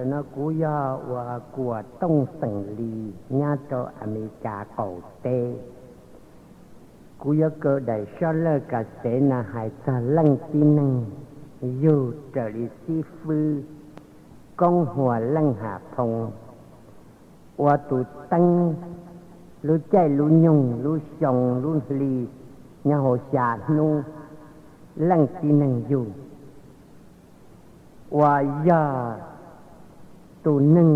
No kuv yog uas Kuam Tooj xeem Lis nyob rau Amelikas qaum teb. Kuv yuav kaw daim sab laj kas xev no hais txog leej tib neeg yug raws li xib fwb Koob Huas Leej Ham Phoo ua tus teeb lub caij lub nyoog lub xyoo lub hli nyob hauv xya hnub leej tib neeg yug uas yog tus neeg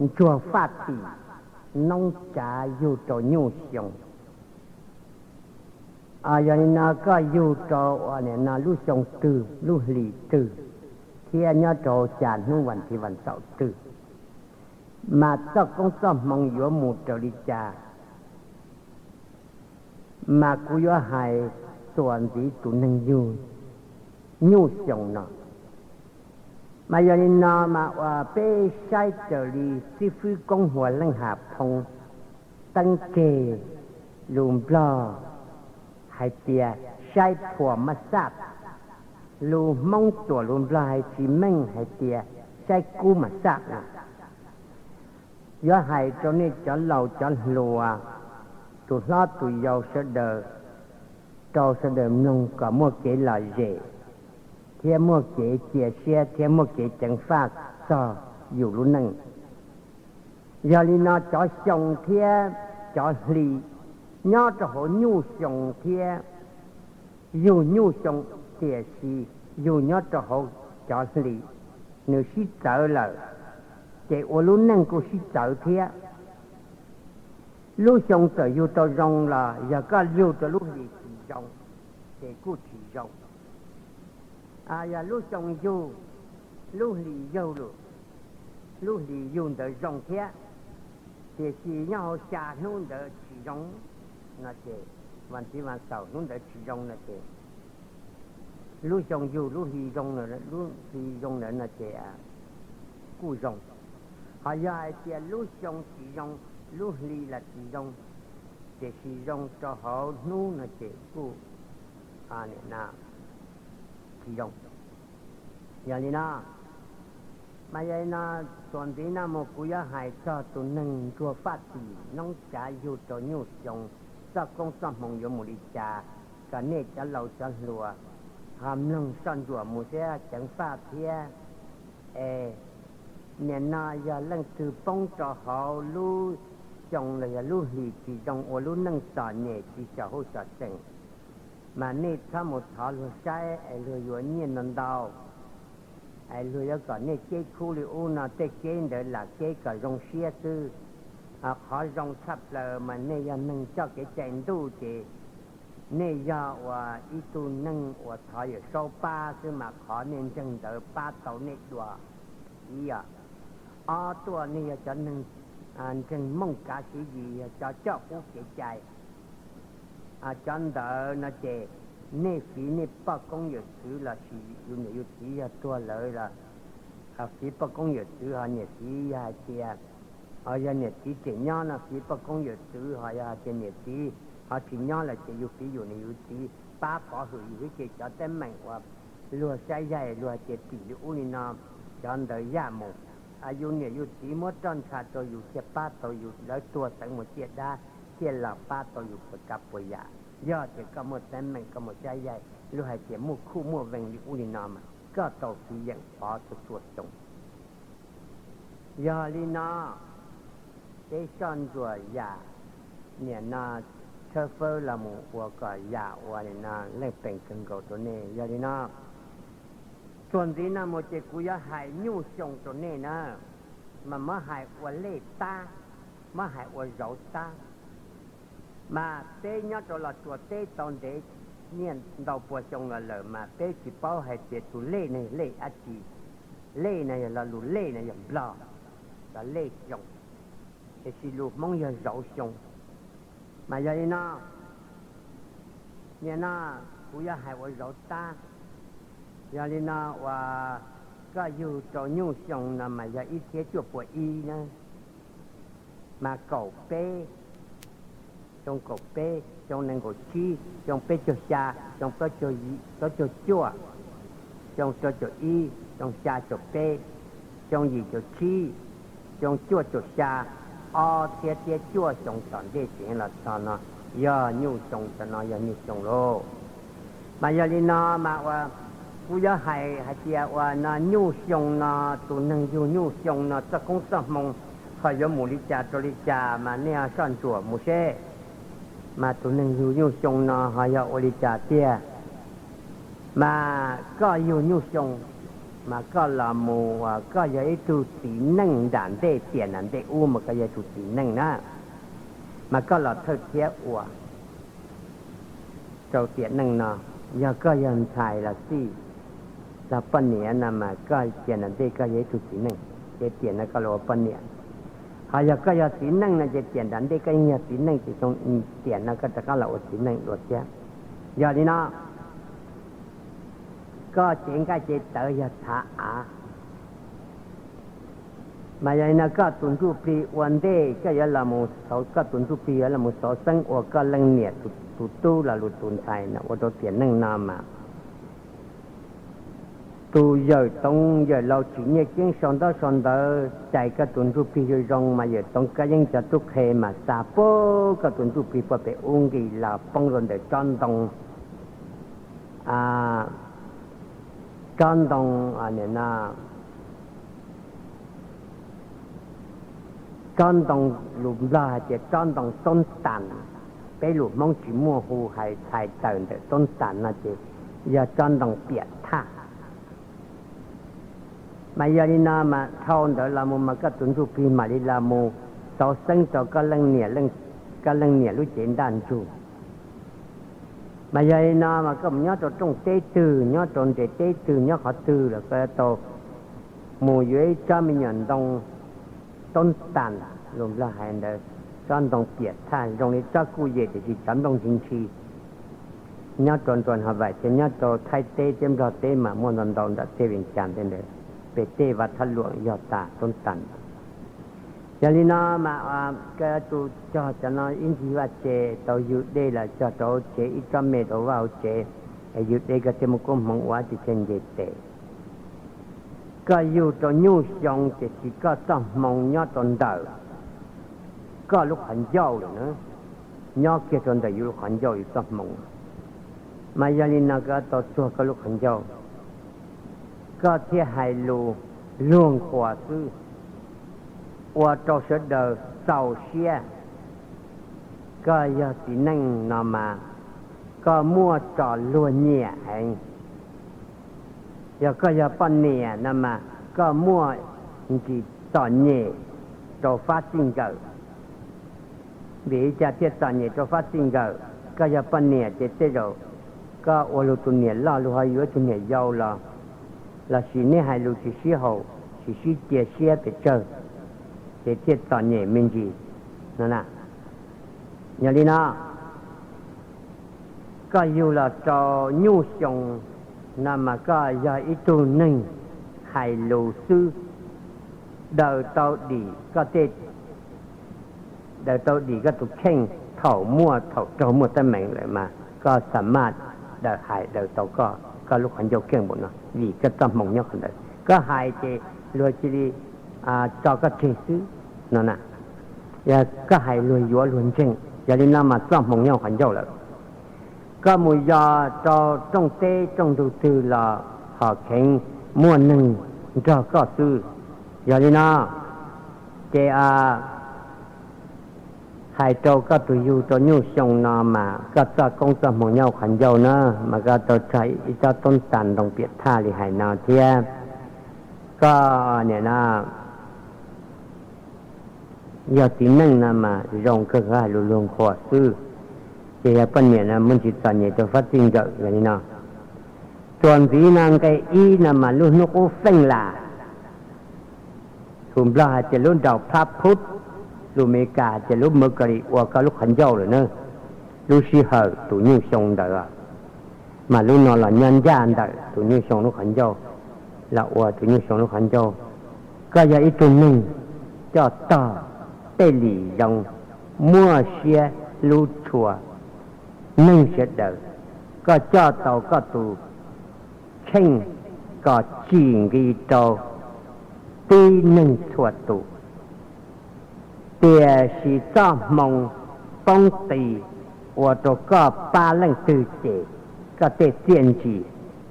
ntsuag faj tim noob tsav yug rau nyuj xyoo. Yog li no koj yug rau uas nim no lub xyoo twg lub hlis twg thiab nyob rau xya hnub vas thiv vas xaum twg, mas txoj koob txoj hmoov yuav mus raws li cas, mas kuv yuav hais txuas ntxiv tus neeg yug nyuj xyoo no. Mas yog li no mas uas peb saib raws li xib fwb Koob Huas Leej Ham Phoo teeb tseg lus Nplog hais tias saib phuas maj xaj, lus Hmoob txuas lus Nplog hais tsis meej hais tias saib kub mas xaj no. Yuav hais rau nej cov laus cov hluas, tus hlob tus yau sawv daws, rau sawv daws mloog kom muaj kev lom zem, thiab muaj kev cia siab thiab muaj kev ceev faj txog yus lub neej. Yog li no cov xyoo thiab cov hli nyob rau hauv nyuj xyoo thiab yug nyuj xyoo, tiam sis yug nyob rau hauv cov hli nws sib txawv lawm, ces ua lub neej kuj sib txawv thiab. Lub xyoo txawm yug tau zoo los yog koj yug rau lub hlis tsis zoo, ces kuj tsis zoo. Yog lub xyoo yug, lub hlis yug lawm, lub hlis yug ntawd zoo thiab, tiam sis nyob hauv xya hnub ntawd tsis zoo no ces, vas ntxiv vas xaum hnub ntawd tsis zoo no ces, lub xyoo yug lub hli zoo, lub hli zoo ntawd no ces kuj zoo. Ho yog hais tias lub xyoo tsis zoo, lub hli los tsis zoo, tiam sis zoo rau hauv hnub no ces kuj tsis zoo. Yog li no, mas yog li no, txuas ntxiv no mus kuv yuav hais txog tus neeg ntsuag faj tim noob tsav yug rau nyuj xyoo, txoj koob txoj hmoov yuav mus li cas, kom nej cov laus cov hluas ho mloog soj ntsuam mus thiab ceev faj thiab. Es nim no yog leej twg poob rau hauv lub xyoo los yog lub hlis tsis zoo ua lub neej txom nyem tsis xyom huj xyom xeem, mas nej txhob mus thov luag saib es luag yuav nyiaj ntau ntau, es luag yuav kom nej keb khub li ub no, tej keb ntawd lam keb kom zoo siab xwb. Qhov zoo tshaj plaws mas nej yog neeg coj kev cai ntuj ces nej yog uas ib tug neeg uas thov Yawm Saub pab xwb mas qhov nej ntseeg ntawd pab tau nej dua ib yam. Ob tuaj nej yog cov neeg ntseeg Mooj Kav Siv Yis, yog cov coj qub kev cai. Cov ntawd no ces nej fiv nej poj koob yawm txwv lossis yus niam yus txiv yog tuag lawm los fiv poj koob yawm txwv, ho niam txiv yog hais tias, ho yog niam txiv tseem nyob no fiv poj koob yawm txwv, ho yog hais tias niam txiv ho tsis nyob lawm ces yus fiv yus niam yus txiv pab pov hwm yus thiab. Ces cov teeb meem uas luag saib yaig luag hais tias tim li ub li no, cov ntawd yaj mus, yus niam yus txiv muab roj ntsha rau yus thiaj pab tau yus, lawv tuag txeev mus ciaj dab thiaj los pab tau yus puas tsav puas yam. Yog tias koj muaj teeb meem koj mus saib yaig luag hais tias muaj khuj muaj veeg li ub li no mas koj tau fiv yeem pov txhua txhua xyoo. Yog li no, peb soj ntsuam yam nim no tshawb fawb los mus ua kom yam uas nim no leej peem kawg nkaus rau nej. Yog li no, txuas ntxiv no mus ces kuv yuav hais nyuj xyoo rau nej na, mas muab hais ua lej tab, muab hais ua zauv tab. Mas peb nyob rau Los Tsuas teb tau ntev niaj ntau pua xyoo los lawm mas peb tsis paub hais tias tus lej no yog lej dab tsi. Lej no yog lo lus lej no yog Nplog, lej xyoo, tiam sis lus Hmoob yog zauv xyoo. Mas yog li no, nim no kuv yuav hais ua zauv tab. Yog li no uas koj yug rau nyuj xyoo no mas yog ib txhiab cuaj puas ib na, mas kaum peb, xyoo kaum peb, xyoo nees nkaum tsib, xyoo peb caug xya, xyoo plaub caug cuaj, xyoo rau caum ib, xyoo xya caum peb, xyoo yim caum tsib, xyoo cuaj caum xya, ob txhiab tsiab cuaj xyoo tom ntej tseem los txog no, yog nyuj xyoo, cov no yog nyuj xyoo lauj. Mas yog li no mas ua, kuv yuav hais hais tias ua no nyuj xyoo no, tus neeg yug nyuj xyoo no txoj koob txoj hmoo ho yuav mus li cas rau li cas mas nej soj ntsuam mus seb, mas tus neeg yug nyuj xyoo no ho yog ua li cas tiag. Mas koj yug nyuj xyoo, mas koj los mus, koj yog ib tug txiv neej nram ntej, tiam nram ntej ub mas koj yog tus txiv neej na, mas koj los thawj thiab ua rau tiam neej no. Yog koj yog ntxhais los xij, los poj niam no mas koj tiam nram ntej koj yog ib tug txiv neej, ces tiam no koj los ua poj niam. Ho yog koj yog txiv neej no ces tiam nram ntej koj yeej yog txiv neej, ces tiam no koj rov qab los ua txiv neej dua thiab. Yog li no, koj cev nqaij cev tawv yog txhav av. Mas yog li no koj tus ntsuj plig ua ntej koj yuav los mus, koj tus ntsuj plig yuav los mus xauv xeeb ua koj leej niam tus tub los lus tus ntxhais no ua rau tiam neej no mas tus yawm toov yawm laus tsim nyiaj ceeb sau ntaub sau ntawv cais koj tus ntsuj plig zoo zoo mas yawm toov kab yeeb cov tub qhe mas xa puag koj tus ntsuj plig puag pem ub nqis los poob rau ntawm tsob ntoo, tsob ntoo, tsob ntoo, lus Nplog hais tias tsob ntoo toob tas. Peb lus Hmoob tsis muaj hu hais txhais tawm ntawm toob tas no ces yog tsob ntoo piam thaj. Mas yog li no mas dhau ntawd los mus mas koj tus ntsuj plig mam li los mus xauv xeeb rau koj leej niam, koj leej niam lub cev ntaj ntsug. Mas yog li no mas koj mus nyob rau rooj teb twg, nyob rau nres teb twg, nyob qhov twg los koj yuav tau mus yuav ib tsob me nyuam ntoo toob tas, lus Nplog hais ntawd, tsob ntoo piam thaj zoo li tsob kuj yem tiam sis cov nplooj ntshis ntshis. Nyob rau nruas Nho Vaim thiab nyob rau Thaib teb thiab Nplog teb mas muaj ntau ntau nram teb Vees Cas tej ntawd, pem tej Vaj Thaj Luam yog tas toob tas. Yog li no mas koj tus cog cov no ib ncig vaj tse tau yug dej los cog rau hauv tsev, ib tsob me rau vaj hauv tsev, es yug dej koj thiaj muaj koob hmoov ua ib tug chaw nce tes. Koj yug rau nyuj xyoo tiam sis koj txoj hmoo nyob rau ntawm koj lub qhov ncauj lawm na, nyob kiag rau ntawm yus lub qhov ncauj yus txoj hmoo. Mas yog li no koj tau txuag koj lub qhov ncauj, koj thiaj hais lus luag nqhuas xwb, ua rau sawv daws txaus siab. Koj yog txiv neej no mas koj muaj txom luag nyiam heev. Yog koj yog poj niam no mas koj muaj ntsis txom nyem rau fab txij nkawm. Vim li cas thiaj txom nyem rau fab txij nkawm? Koj yog poj niam ces tej zaum koj ua luag tus niam loj, luag ho yuav tus niam yau los, lossis neb hais lus tsis sib haum, tsis sib cia siab pes tsawg, ces thiaj txom nyem me ntsis no na. Yog li no, koj yug los rau nyuj xyoo no mas koj yog ib tug neeg hais lus xwb, daws tau dim koj tej, daws tau dim koj tus kheej. Thaum muaj, thaum raug muaj teeb meem lawm mas koj xa maj daws hais daws tau koj, koj lub qhov ncauj keej npaum no vim koj txoj hmoo nyob qhov ntawd. Koj hais ces luag cia li tso koj tseg xwb no na. Yog koj hais luag yuav luag ntseeg, yog li no mas txoj hmoo nyob qhov ncauj lawm. Koj mus yos rau rooj teb rooj ntug twg los hom kheev muaj neeg nrog koj xwb. Yog li no ces hais rau koj tus yug rau nyuj xyoo no mas koj txoj koob txoj hmoo nyob qhov ncauj na, mas koj tau txog ib tsob toob tas ntoo piam thaj li hais no thiab. Koj niam no yog txiv neej no mas zoo kawg, hais lus luag nqhuas xwb. Ces yog poj niam no muaj ntsis txom nyem rau fab txij nkawm. Yog li no, txuas ntxiv no nqe ib no mas lub hnub qub feej lam, lus Nplog hais tias lub daus plab phub, lus Amelikas hais tias lub Mercury ua koj lub qhov ncauj lawm na. Lub sij hawm tus nyuj xyoo ntawd mas lub no los nyob ncaj ntawm tus nyuj xyoo lub qhov ncauj, los ua tus nyuj xyoo lub qhov ncauj. Koj yog ib tug neeg coj tog, tej lim zoo, muaj siab hlub tshua neeg sawv daws. Koj coj tau koj tus kheej kom tsim nqi rau tib neeg txhua tus. Tiam sis txoj hmoo poob qis ua rau koj pab leej twg ces koj tej txiaj ntsig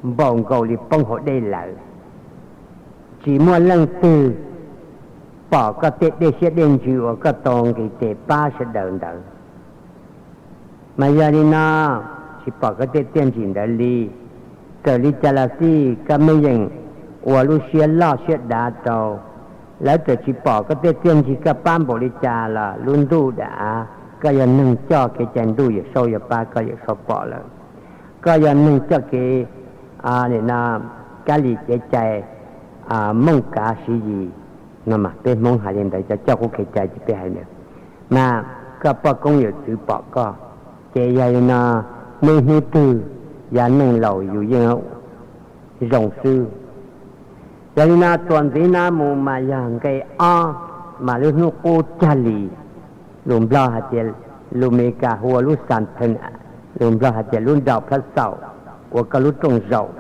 npaum nkaus li poob hauv dej lawm. Tsis muaj leej twg pom koj tej dej siab dej ntsws uas koj tau nqis tes pab sawv daws ntawd. Mas yog li no, tsis pom koj tej txiaj ntsig ntawd li. Txawm li cas los xij, koj mej yeem ua lub siab loj siab dav rau. Lawv txawm tsis pom koj tej txiaj ntsig koj pab npaum li cas los lub ntuj dav, koj yog neeg coj kev cai ntuj, Yawm Saub yuav pab koj, Yawm Saub pom lawm. Koj yog neeg coj kev, nim no, kab lis kev cai, mooj kav siv yis no mas peb Hmoob hais li ntawd, cov coj qub kev cai ces peb hais ntawd. Mas koj poj koob yawm txwv pom koj, ces yog li no, neb hnub twg yav neej laus yus yeej zoo xwb. Yog li no txuas ntxiv no mus mas yog nqe ob, mas lub hnub qub cag li, lus Nplog hais tias, lus Meskas hu ua lub Saturday, lus Nplog hais tias lub nraum phab xaum, ua koj lub rooj zaum.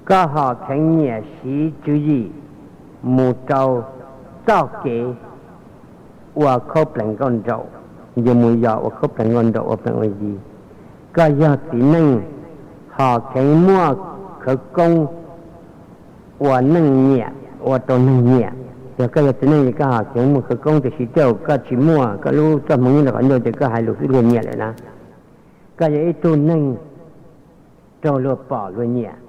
Koj hom kheev nyiam siv tswv yim mus rau txoj kev ua khaub plees nkauj nraum, yus mus yos ua khaub plees nkauj nraum ua plees ua yi. Koj yog txiv neej, hom kheev muaj khawv koob ua neej nyiam, ua rau neeg nyiam. Yog koj yog txiv neej es koj hom kheev muaj khawv koob, tiam sis tej zaum koj tsis muaj, koj lub txoj hmoov nyob ntawm qhov ncauj ces koj hais lus xwb luag nyiam lawm na. Koj yog ib tug neeg raug luag pom luag nyiam.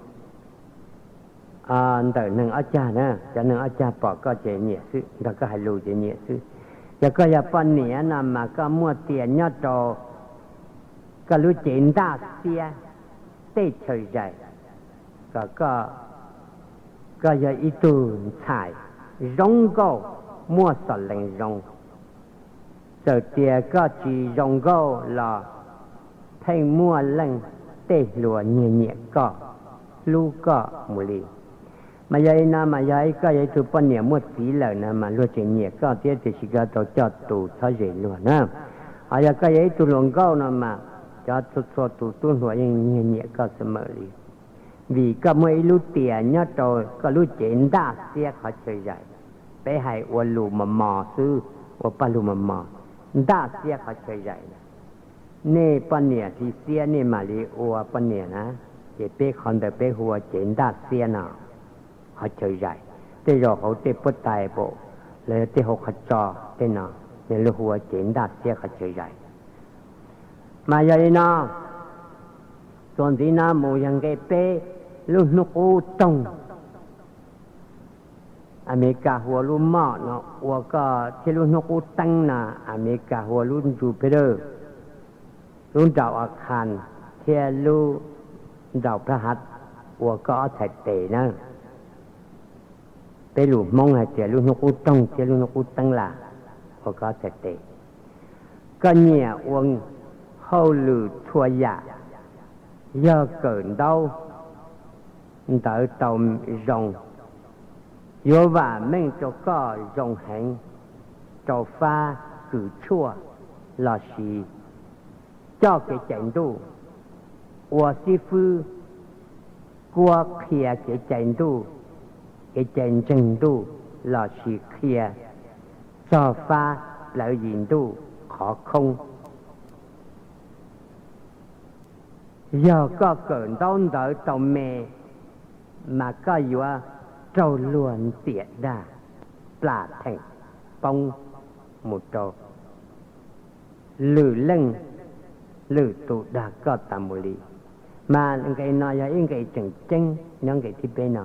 Ntawm neeg ob cag na, cov neeg ob cag pom koj ces nyiam xwb, nrog koj hais lus ces nyiam xwb. Yog koj yog poj niam no mas koj muaj tias nyob rau koj lub cev ntaj xiab tej chaw zais, kom koj yog ib tug ntxhais zoo nkauj, muaj xom lees zoo. Txawm tias koj tsis zoo nkauj los pheej muaj leej tej hluas nyiag nyiam koj, hlub koj mus li. Mas yog li no mas yog koj yog ib tug poj niam muaj txiv lawm na mas luag tseem nyiam koj thiab, tiam sis koj tau coj tus txhob zes luag na. Ho yog koj yog ib tug hluas nkauj no mas cov txhua txhua tus tub hluas yeej nyiag nyiam koj xwb mam li. Vim koj muaj ib lub tias nyob rau koj lub cev ntaj xiab qhov chaw zais. Peb hais ua lus mos mos xwb, ua paj lug mos mos, ntaj xiab qhov chaw zais. Nej poj niam hli xiab nej mam li ua poj niam na, ces peb qhov ntawd peb hu ua cev ntaj xiab no, qhov chaw zais. Tej zaum hauv tej puab tais pam, los yog tej hauv qhov tso tej no, nws lub hu ua cev ntaj xiab qhov chaw zais. Mas yog li no, txuas ntxiv no mus yog nqe peb, lub hnub qub toog. Amelikas hu ua lub moj no ua koj, thiab lub hnub qub teeb no Amelikas hu ua lub Jupiter, lub nraum a khas thiab lub nraum phab hav ua koj ob txhais tes na. Peb lus Hmoob hais tias lub hnub qub toog thiab lub hnub qub teeb las ua koj ob txhais tes. Koj nyiam ua hauj lwm txhua yam, yog kawm ntaub ntawv tau zoo, yuav vam meej rau koj zoo heev rau fab kws tshuaj lossis coj kev cai ntuj, ua xib fwb kuab qhia kev cai ntuj, kev cai ntseeg ntuj lossis qhia txog fab plawv yim ntuj qhov khoob. Yog koj kawm ntaub ntawv tau me, mas koj yuav raug luag ntiam dag, plam theem, poob mus rau lwm leej lwm tus dag koj tas mus li. Mas nqe no yog ib nqe tseem ceeb nyob nqe thib peb no.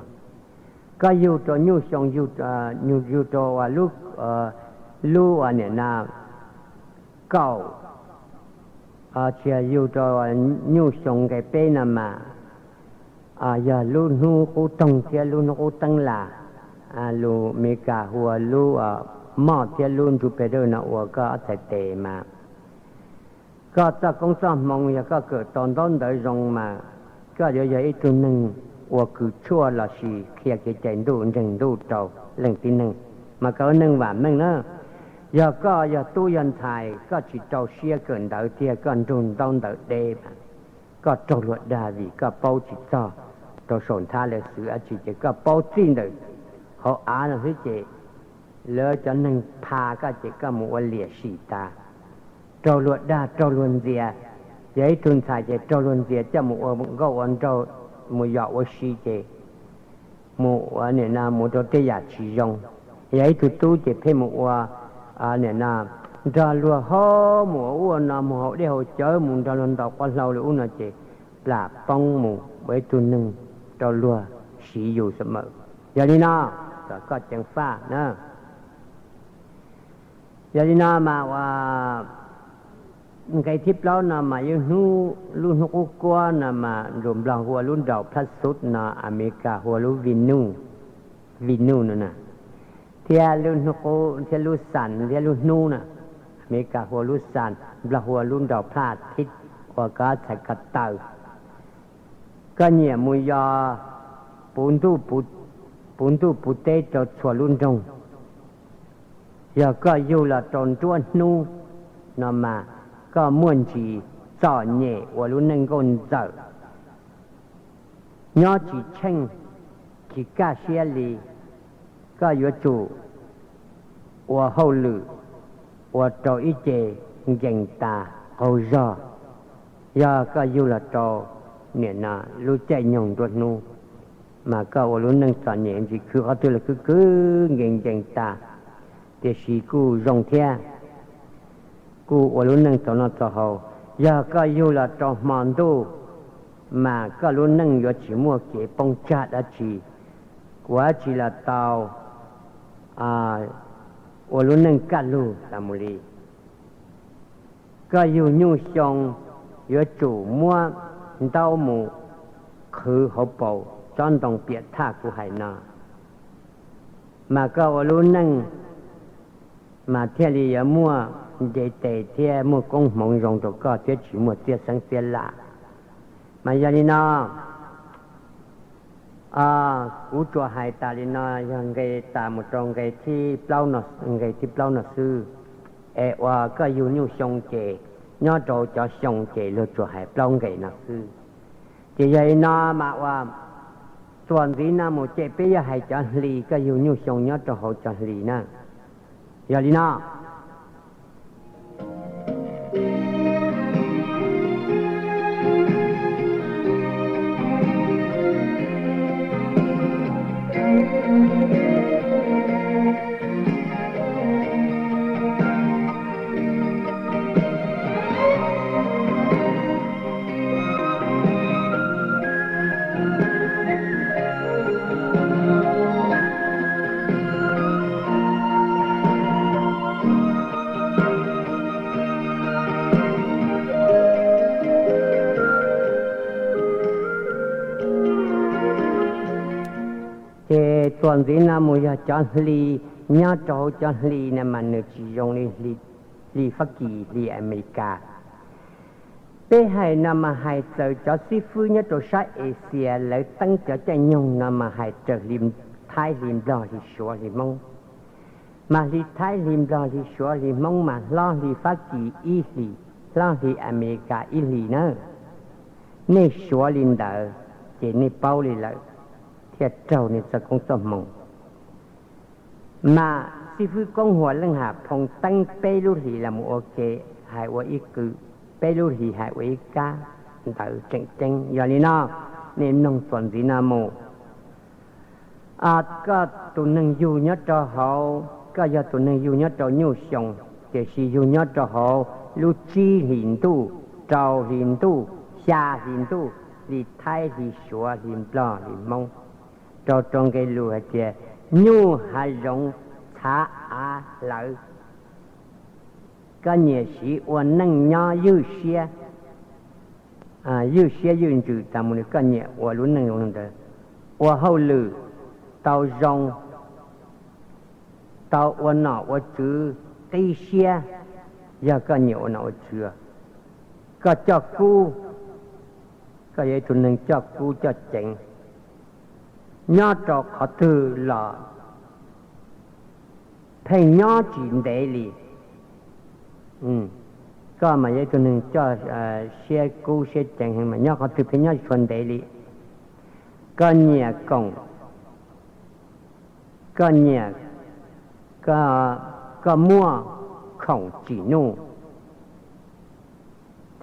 Koj yug rau nyuj xyoo, yug rau lub, lub uas nim no kaum, tsis yog, yug rau nyuj xyoo nqe peb no mas yog lub hnub qub toog thiab lub hnub qub teeb las, lus Amelikas hu ua lub moj thiab lub Jupiter no ua koj ob txhais tes mas koj txoj koob txoj hmoo yog koj kawm tau ntaub ntawv zoo mas koj yuav yog ib tug neeg ua kws tshuaj lossis qhia kev cai ntuj ntseeg ntuj rau leej tib neeg, mas koj ua neeg vam meej na. Yog koj yog tub yog ntxhais koj tsis rau siab kawm ntawv tiag, koj nrug ntaub ntawv deb mas koj raug luag dag vim koj paub tsis txog rau saum nthab lawv xwv dab tsi ces koj paub txij ntawm hauv av no xwb ces lawv cov neeg pha koj ces koj mus ua liam sim tas, raug luag dag raug luag ntxias. Yog ib tug ntxhais ces raug luag ntxias coj mus ua nkauj ua nraug, mus yos ua si ces mus ua nim no mus rau tej yam tsis zoo. Yog ib tug tub ces pheej mus ua nim no nrog luag haub, mus ua ub ua no, mus haus dej haus cawv, mus nrog luag ntaus quav hlau li ub no ces plam poob mus ua ib tug neeg rau luag siv yus xwb mas. Yog li no, kom koj ceev faj na. Yog li no mas ua nqe thib plaub no mas yeej hnub, lub hnub qub kuab no mas lus Nplog hu ua lub nraum plab xuv no, Amelikas hu ua lub Venus, Venus no na, thiab lub hnub qub thiab lub sun thiab lub hnub na, Amelikas hu ua lub sun, Nplog hu ua lub nraum plab thib, ua koj txhais ko taw. Koj nyiam mus yos puv ntuj, puv ntuj puv teb rau txhua lub nroog. Yog koj yug los rau nruab hnub no mas koj muaj ntsis txom nyem ua lub neej nkauj ntxawm, nyob tsis tsheej, tsis kaj siab li. Koj yuav tsum ua hauj lwm ua rau ib ce nkees tas qaug zog. Yog koj yug los rau nim no lub caij nyoog nruab hnub mas koj ua lub neej txom nyem ntsis, khwv qhov twg los khwv khwv nkees nkees tas, tiam sis kuj zoo thiab, kuj ua lub neej txaus noj txaus haus. Yog koj yug los rau hmo ntuj mas koj lub neej yuav tsis muaj kev poob tsag dab tsi, kuv dab tsi los tau ua lub neej kaj lug tas mus li. Koj yug nyuj xyoo yuav tsum muab ntaub mus qhwv hauv paus tsob ntoo piam thaj kuv hais no, mas koj ua lub neej mas thiaj li yuav muaj nce tes thiab muaj koob hmoov zoo rau koj thiab tsis muaj txiab xeeb txiab lam. Mas yog li no, kuv tsuas hais tas li no, yog nqe tas mus rau nqe thib plaub no, nqe thib plaub no xwb. Es ua koj yug nyuj xyoo ces nyob rau cov xyoo ces luag tsuas hais plaub nqe no xwb. Ces yog li no mas ua txuas ntxiv no mus ces peb yuav hais cov hli, koj yug nyuj xyoo nyob rau hauv cov hli na. Yog li no, ces txuas ntxiv no mus yog cov hli, nyob rau hauv cov hli no mas nws tsis zoo li hli Fab Kis, hli Amelikas. Peb hais no mas hais txawm cov xib fwb nyob rau sab Asia lawv teeb cov caij nyoog no mas hais raws hli Thaib, hli Nplog, hli Suav, hli Hmoob. Mas hli Thaib, hli Nplog, hli Suav, hli Hmoob mas hlob hli Fab Kis ib hlis, hlob hli Amelikas ib hlis na. Nej suav li ntawd ces nej paub li lawm thiaj raug nej txoj koob txoj hmoo. Mas xib fwb Koob Huas Leej Ham Phoo teeb peb lub hlis los mus ua ke, hais ua ib qw, peb lub hlis hais ua ib kab, ntawd tseem ceeb. Yog li no, nej mloog txuas ntxiv no mus. Koj tus neeg yug nyob rau hauv, koj yog tus neeg yug nyob rau nyuj xyoo, tiam sis yug nyob rau hauv lub tsib hlis ntuj, rau hlis ntuj, xya hlis ntuj, hli Thaib, hli Suav, hli Nplog, hli Hmoob, rau rau nqe lus hais tias nyuj hav zoov txhav av hlawv. Koj nyiam siv ua neej nyob ywj siab, ywj siab ywj ntsws tas mus li, koj nyiam ua lub neej zoo li ntawd, ua hauj lwm tau zoo, tau ua nom ua tswv qib siab. Yog koj nyiam ua nom ua tswv, koj coj kub, koj yog ib tug neeg coj kub coj ceev, nyob rau qhov twg los pheej nyob tsis ntev li. Koj mas yog ib tug neeg coj siab kub siab ceev heev mas nyob qhov twg pheej nyob tsis tshua ntev li. Koj nyiam koom, koj nyiam, koj muaj khoom tsim nuj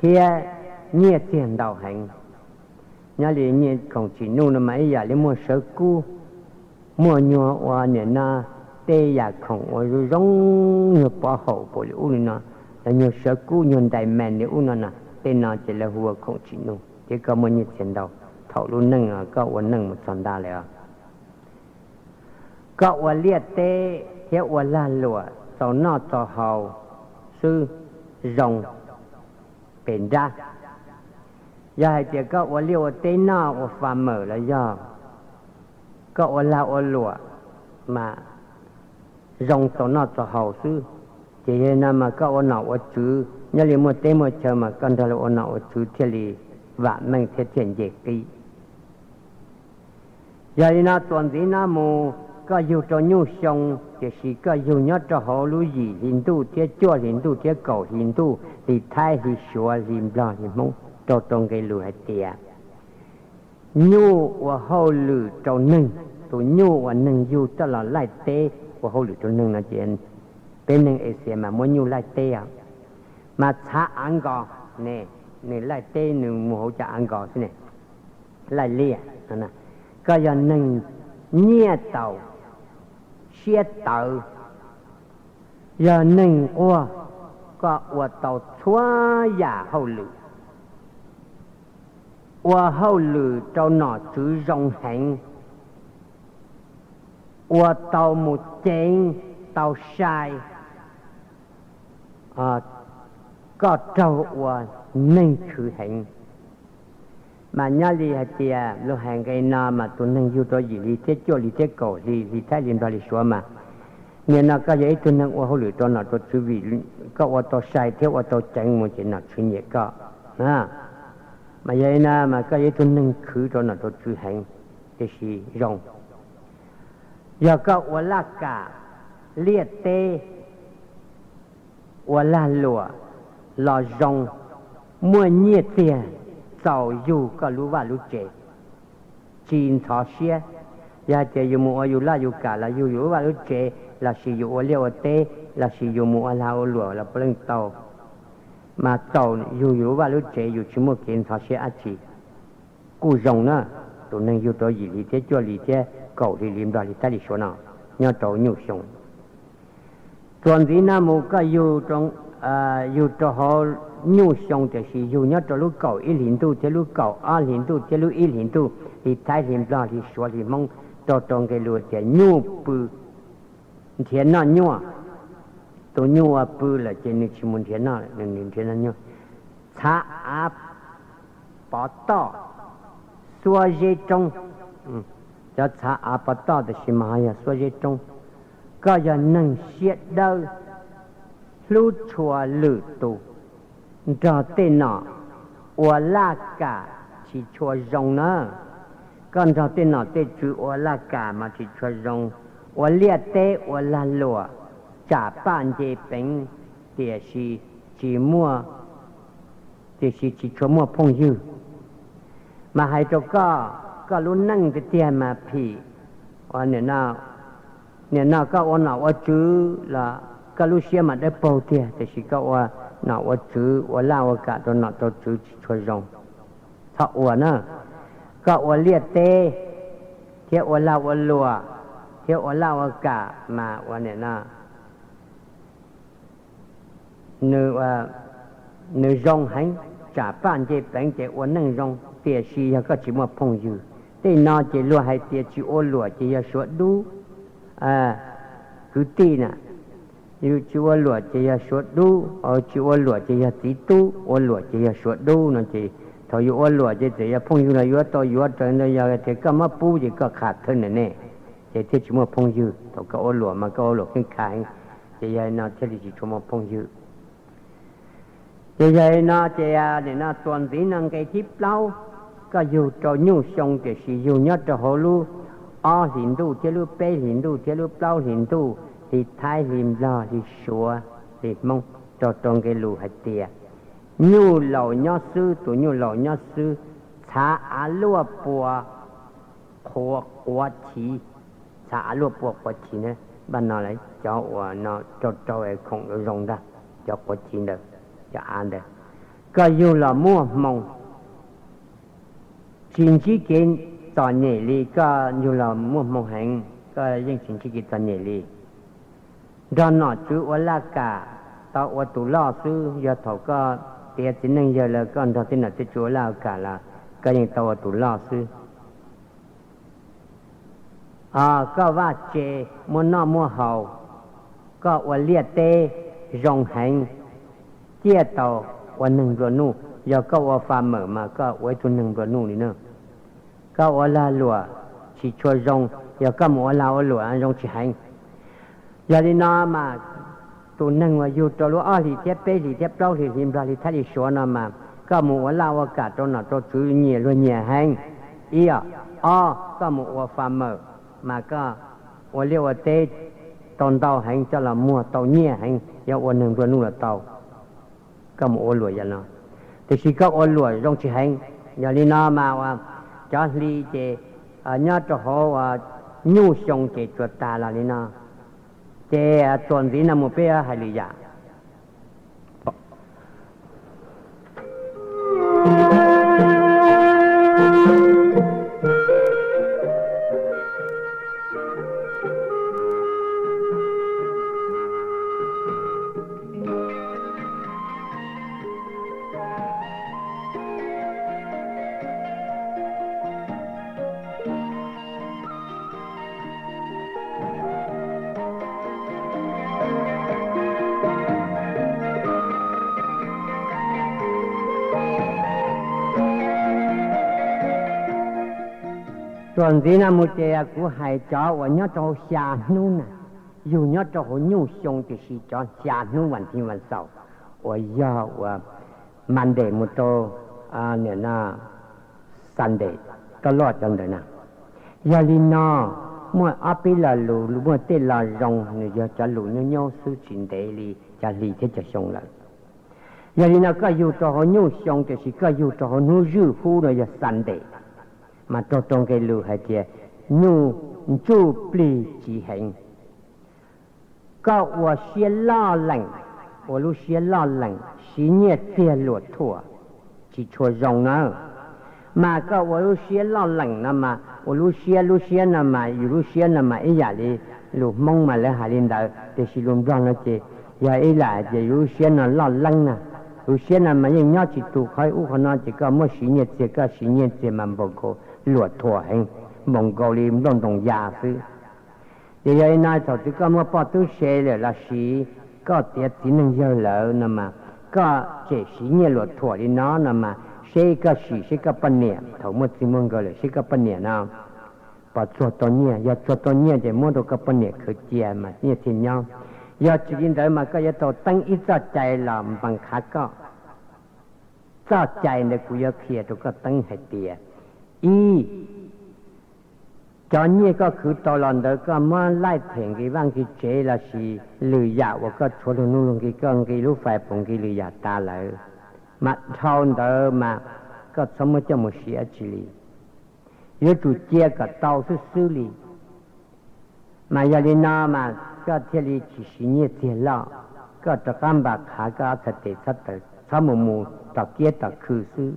thiab nyiaj txiag ntau heev. Nyob li nyiaj khoom tsim nuj no mas ib yam li muaj sawv kub, muaj nyuag ua nim no tej yam khoom ua zoo zoo, nyuag pov haum puas li ub li no, los nyuag sawv kub nyuag ntais mees li ub no no, tej no ces lawv hu ua khoom tsim nuj thiab koj muaj nyiaj txiag ntau. Thaum lub neej koj ua neej mus txog nta lawm os, koj ua liaj teb thiab ua lag luam txaus noj txaus haus xwb zoo pes nrab. Yog hais tias koj ua liaj ua teb noj ua fa mawm los yog koj ua lag ua luam mas zoo txaus noj txaus haus xwb, ces yog no mas koj ua nom ua tswv nyob li muaj teb muaj chaw mas koj nrog lawv ua nom ua tswv thiaj li vam meej thiab thiaj nce qib. Yog li no txuas ntxiv no mus koj yug rau nyuj xyoo, tiam sis koj yug nyob rau hauv lub yim hli ntuj thiab cuaj hli ntuj thiab kaum hli ntuj, hli Thaib hli Suav hli Nplog hli Hmoob, raug rau nqe lus hais tias nyuj ua hauj lwm rau neeg. Tus nyuj uas neeg yug coj los laij teb ua hauj lwm rau neeg no ces peb neeg Asia mas muab nyuj laij teb os, mas txhav av nkos ne, nws laij teb nws mus hauv cov av nkos xwb ne, laij liaj. Koj yog neeg nyiaj tau siab tawv, yog neeg nquag, koj ua tau txhua yam hauj lwm, ua hauj lwm rau nom tswv zoo heev, ua tau mus ceev tau sai, koj raug ua neeg khwv heev. Mas nyob li hais tias lus hais nqe no mas tus neeg yug rau yim hli thiab cuaj hli thiab kaum hli, hli Thaib hli Nplog hli Suav mas, nim no koj yog ib tug neeg ua hauj lwm rau nom rau tswv vim koj ua tau sai thiab ua tau ceev mus ces nom tswv nyiam koj. Mas yog li no mas koj yog ib tug neeg khwv rau nom rau tswv heev, tiam sis zoo. Yog koj ua laj kam, liaj teb, ua lag luam los zoo, muaj nyiaj txiag, txaus yug koj lub vaj lub tsev, tsis ntxhov siab. Yog hais tias yus mus ua yus laj yus kam los yug yus lub vaj lub tsev, lossis yus ua liaj ua teb, lossis yus mus ua lag ua luam los puav leej tau, mas txaus yug yus lub vaj lub tsev yus tsis muaj kev ntxhov siab dab tsi. Kuj zoo na, tus neeg yug rau yim hli thiab cuaj hli thiab kaum hli li Nplog li Thaib li Suav no, nyob rau nyuj xyoo. Txuas ntxiv no mus koj yug rau hauv nyuj xyoo tiam sis yug nyob rau lub kaum ib hlis ntuj thiab lub kaum ob hlis ntuj thiab lub ib hlis ntuj, hli Thaib hli Nplog hli Suav hli Hmoob, raug rau nqe lus tias nyuj pw nrhiav noj nyuaj. Tus nyuj uas pw lawm ces nws tsis mus nrhiav noj, nws nrhiav noj nyuaj. Txhav av pov toj, xuab zeb roob. Cov txhav av pov toj tiam sis mas ho yog xuab zeb roob. Koj yog neeg siab dawb, hlub tshua lwm tus, nrog tej nom ua laj kam tsis tshua zoo na. Koj nrog tej nom tej tswv ua laj kam mas tsis tshua zoo. Ua liaj teb ua lag luam, tsam paj nce peev, tiam sis tsis muaj, tiam sis tsis tshua muaj phooj ywg. Mas hais rau koj, koj lub neej tiag tiag mas phim. Nim no koj ua nom ua tswv los koj lub siab mas dawb paug tiag, tiam sis koj ua nom ua tswv ua laj ua kam rau nom rau tswv tsis tshua zoo. Txhob ua na. Koj ua liaj teb thiab ua lag ua luam thiab ua laj ua kam mas ua nim no nws zoo heev, tsam paj nce peev ces ua neej zoo, tiam sis yog koj tsis muaj phooj ywg. Tej no ces luag hais tias tsis ua luam ces yog suav dub kwv tij na. Yus tsis ua luam ces yog suav dub, tsis ua luam ces yog txiv tub, ua luam ces yog suav dub no ces thaum yus ua luam ces txawm yog phooj ywg los yuav tau yuav raws ntawd, yog tias koj muab pub ces koj qham thawj ntawm ne, ces thiaj tsis muaj phooj ywg. Thaum koj ua luam mas koj ua luam kheej kha heev, ces yog li no thiaj li tsis tshua muaj phooj ywg. Ces yog li no ces nim no txuas ntxiv no nqe thib plaub, koj yug rau nyuj xyoo tiam sis yug nyob rau hauv lub ob hlis ntuj thiab lub peb hlis ntuj thiab lub plaub hlis ntuj, hli Thaib hli Nplog hli Suav hli Hmoob, raug rau nqe lus hais tias nyuj laus nyob xwb, tus nyuj laus nyob xwb, txhav av luaj pua qhuav quav chiv, Txha av luaj pua quav chiv na, npaj no lawm cov uas no rau rau es khoom zoo zoo ntag, cov quav chiv ntawd, cov av ntawd. Koj yug los muaj hmoo, tsis ntsib kev txom nyem li, koj yug los muaj hmoo heev, koj yeej tsis ntsib kev txom nyem li. Nrog nom tswv ua laj kam, tau ua tus loj xwb, yog thaum koj tiav txiv neej yawg lawm koj nrog tej nom tej tswv ua laj ua kam los koj yeej tau ua tus loj xwb. Koj vaj tse, muaj noj muaj haus, koj ua liaj teb zoo heev, ciaj tau ua neeg nplua nuj. Yog koj ua farmer mas koj ua ib tug neeg nplua nuj li na. Koj ua lag luam tsis tshua zoo, yog koj mus ua lag ua luam zoo tsis heev. Yog li no mas tus neeg uas yug rau lub ob hlis thiab peb hlis thiab plaub hlis, hli Nplog hli Thaib li Suav no mas koj mus ua laj ua kam rau nom rau tswv nyiam luag nyiam heev. Ib, ob, koj mus ua farmer mas koj ua liaj ua teb tau ntau heev, coj los muag tau nyiaj heev, yog ua neeg nplua nuj los tau. Koj mus ua luam yam no, tiam sis koj ua luam zoo tsis heev. Yog li no mas ua cov hli ces nyob rau hauv uas nyuj xyoo ces tsuas tas los li no. Ces txuas ntxiv no mus peb hais lwm yam. Txuas ntxiv no mus ces kuv hais cov uas nyob rau hauv xya hnub na, yug nyob rau hauv nyuj xyoo tiam sis cov xya hnub vas thiv vas xaum uas yog uas Monday mus rau Sunday, koj loj cov ntawd na. Yog li no, muaj ob peb lo lus, muaj tej lo zoo nws yog cov lus nyob nyob xwb tsis ntev li cov hli thiab cov xyoo lawm. Yog li no koj yug rau hauv nyuj xyoo tiam sis koj yug rau hauv hnub zwj hub no yog Sunday, mas raug rau nqe lus hais tias nyuj ntsuj plig tsiv heev. Koj ua siab loj lees, ua lub siab loj lees siv nyiaj txiag luam thuam tsis tshua zoo na. Mas koj ua lub siab loj lees no mas ua lub siab, lub siab no mas yus lub siab no mas ib yam li lus Hmoob mas lawv hais li ntawd tiam sis lus Nplog no ces yog ib lam ces yus lub siab no loj leeb na. Lub siab no mas yeej nyob tsis tus qhov ub qhov no ces koj muab siv nyiaj txiag, koj siv nyiaj txiag mas npaum nkaus luam thuam heev, npaum nkaus li nplooj ntoos ya xwb. Ces yog li no thaum twg koj muaj poj tub se lawm los sis koj tiav txiv neej yawg lawm no mas koj tseem siv nyiaj luam thuam li no no mas seb koj sim seb koj poj niam thaum muaj txij muaj nkawm lawm seb koj poj niam no puas txuag tau nyiaj. Yog txuag tau nyiaj ces muab rau koj poj niam khwv cia mas nyiaj thiaj nyob. Yog tsis li ntawd mas koj yuav tau teeb ib txoj cai los npees qhav koj. Txoj cai ntawd kuv yuav qhia rau koj teeb hais tias, ib, cov nyiaj koj khwv tau los ntawd koj muab laij them nqi vaj nqi tsev los sis lwm yam uas koj tshuav luag nuj luag nqi, koj nqi lub fais pus nqi lwm yam tas lawm, mas dhau ntawd mas koj txhob muab coj mus siv dab tsi li. Yuav tsum cia kom tau xwb xwb li. Mas yog li no mas koj thiaj li tsis siv nyiaj txiag loj. Koj rov qab npas qhav koj ob txhais tes, txhob mus mus tom kiab tom khw xwb.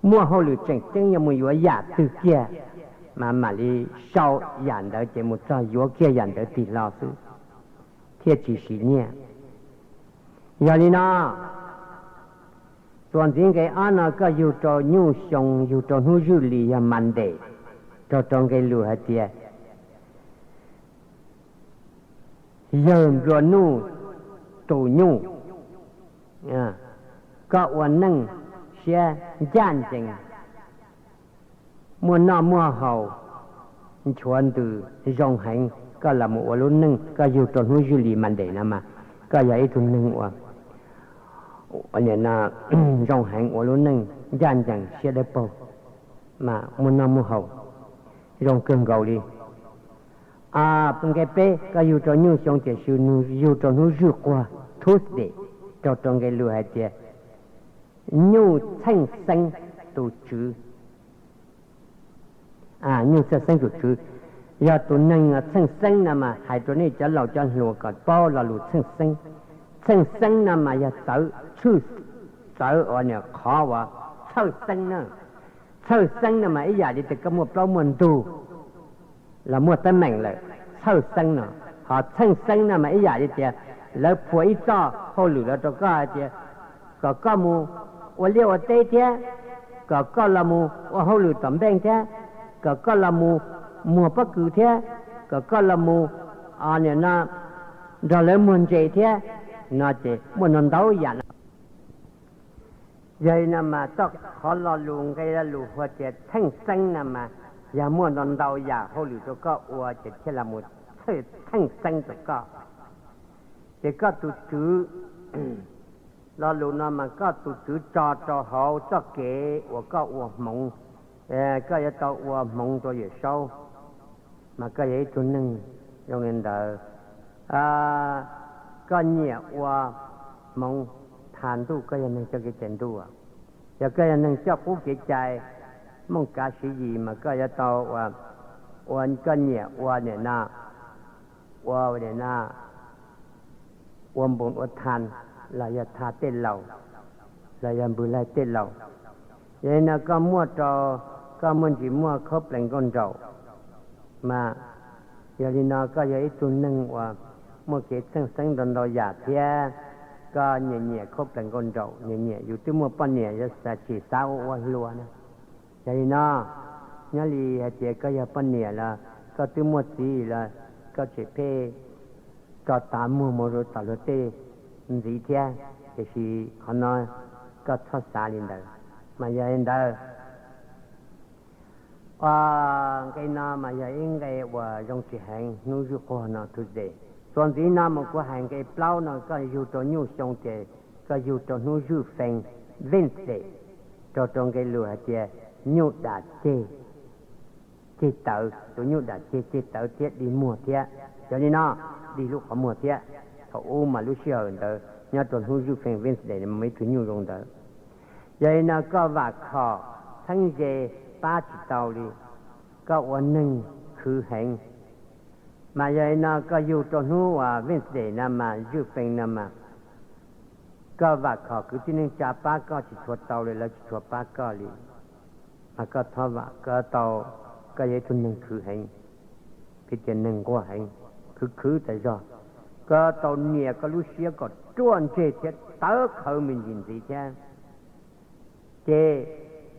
Muaj hauj lwm tseem ceeb yuav mus yuav yam twg kiag mas mam li sau yam ntawd ces mus txog yuav kiag yam ntawd tig hlo xwb, thiaj tsis siv nyiaj. Yog li no, txuas ntxiv nqe ob no koj yug rau nyuj xyoo, yug rau hnub zwj li yog Monday, raug rau nqe lus hais tias yawg nplua nuj tus nyuj. Koj ua neej siab ncaj ncees, muaj noj muaj haus, nchuav ntws zoo heev, koj los mus ua lub neej, koj yug rau hnub zwj li Monday no mas koj yog ib tug neeg uas zoo heev, ua lub neej ncaj ncees siab dawb paug, mas muaj noj muaj haus zoo kawg nkaus li. Nqe peb, koj yug rau nyuj xyoo tiam sis yug rau hnub zwj quag Tuesday, raug rau nqe lus hais tias nyuj txheej xeeb tus tswv. Nyuj txheej xeeb tus tswv. Yog tus neeg txheej xeeb no mas hais rau nej cov laus cov hluas kom paub lo lus txheej xeeb. Txheej xeeb no mas yog txawv tshwj, txawv uas niam qhov uas txhawj xeeb na. Txhawj xeeb no mas ib yam li tias koj muaj plaub muaj ntug los muaj teeb meem lawm, txhawj xeeb no. Ho txheej xeeb no mas ib yam li tias lawv phua ib txoj hauj lwm los rau koj hais tias kom koj mus ua liaj ua teb thiab, kom koj los mus ua hauj lwm tom npeej thiab, kom koj los mus muag pob kws thiab, kom koj los mus, o, nim no nrog lawv muag ntses thiab, no ces muaj ntau ntau yam no. Yog li no mas txoj qhov lo lus nqe lo lus hu tias txheej xeeb no mas yog muaj ntau ntau yam hauj lwm rau koj ua ces thiaj los mus txheej xeeb rau koj. Ces koj tus tswv, lo lus no mas koj tus tswv tso rau hauv txoj kev uas koj ua hmoov, koj yuav tau ua hmoov rau Yawm Saub, mas koj yog ib tug neeg zoo li ntawd. Koj nyiam ua hmoov tha ntuj, koj yog neeg coj kev cai ntuj. Yog koj yog neeg coj qub kev cai Hmoob Kav Siv Yis mas koj yuav tau ua, koj nyiam ua nim no, ua nim no, ua npoos ua tha, los yog tha tej laus, los yog npwg laig tej laus. Yog li no koj muaj rau, koj muaj ntsis muaj khaub plees nkauj nraum, mas yog li no koj yog ib tug neeg uas muaj kev txheej xeeb ntau ntau yam thiab. Koj nyiam nyiam khaub plees nkauj nraum, nyiam nyiam, yus twb muaj poj niam, yog xav tsis xav ua ua hluas na. Yog li no, nyob li hais tias koj yog poj niam los koj twb muaj txiv los koj tseem pheej tso tav muag mus rau tom luag tej ntxiv thiab, tiam sis qhov no koj txhob xav li ntawd. Mas yog li ntawd, nqe no mas yog ib nqe uas zoo tsis heev hnub zwj quag no Tuesday. Txuas ntxiv no mas kuv hais nqe plaub no koj yug rau nyuj xyoo ces koj yug rau hnub zwj feej Wednesday, raug rau nqe lus hais tias nyuj dam ceg ceg tawv, tus nyuj dam ceg ceg tawv thiab dig muag thiab. Yog li no, dig lub qhov muag thiab. Thaum ub mas lub sij hawm ntawd nyob rau hnub zwj feej Wednesday mas ib tug nyuj zoo ntawd. Yog li no koj vam khom txheeb ze pab tsis tau li, koj ua neeg khwv heev. Mas yog li no koj yug rau hnub uas Wednesday no mas zwj feej no mas koj vam khom kwv tij neej tsa pab koj tsis tshua tau li, lawv tsis tshua pab koj li. Mas koj txhob vam, koj tau, koj yog ib tug neeg khwv heev, kwv tij neeg nquag heev, khwv khwv tas zog. Koj tau nias koj lub siab kom ruaj ntseg thiab tawv qhawv me ntsis ntxiv thiab. Ces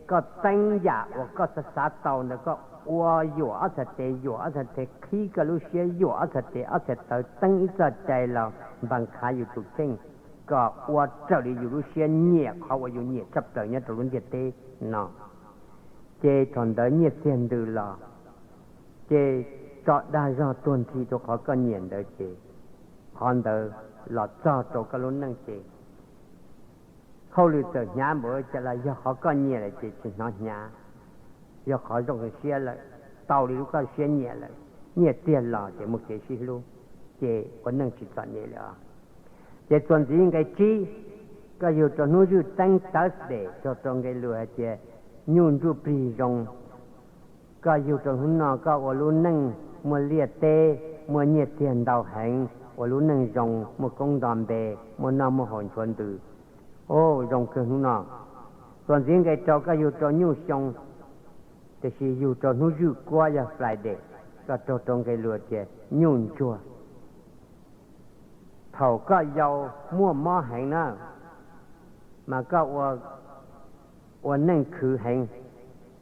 koj teeb yam uas koj xav xav tau ntawd koj ua yuam ob txhais tes yuam ob txhais tes, qhib koj lub siab yuam ob txhais tes ob txhais taw, teeb ib txoj cai los npas khav yus tus kheej kom ua raws li yus lub siab nyiam qhov uas yus nyiam tshaj plaws nyob rau lub ntiaj teb no. Ces thaum ntawd nyiaj txiag ntws los, ces tso dag zog tuag nthi rau qhov koj nyiam ntawd ces qhov ntawd los txog rau koj lub neej ces hauj lwm txawm hnyav npaum cas los yog qhov koj nyiam lawm ces tsis hnov hnyav, yog qhov zoo siab lawm, tau li lub koj siab nyiam lawm, nyiaj txiag los ces muaj kev sib hlub, ces ua neej tsis txom nyem lawm os. Ces txuas ntxiv nqe tsib, koj yug rau hnub zwj teeb Thursday raug rau nqe lus hais tias nyuj ntsuj plig zoo. Koj yug rau hnub no koj ua lub neej muaj liaj teb, muaj nyiaj txiag ntau heev, ua lub neej zoo, muaj koob nto npe, muaj noj muaj haus nchuav ntws. Zoo kawg hnub no. Txuas ntxiv nqe rau koj yug rau nyuj xyoo, tiam sis yug rau hnub zwj kuab yog Friday, koj raug rau nqe lus tias nyuj ntsuag. Thaum koj yau muaj mob heev na, mas koj ua neej khwv heev,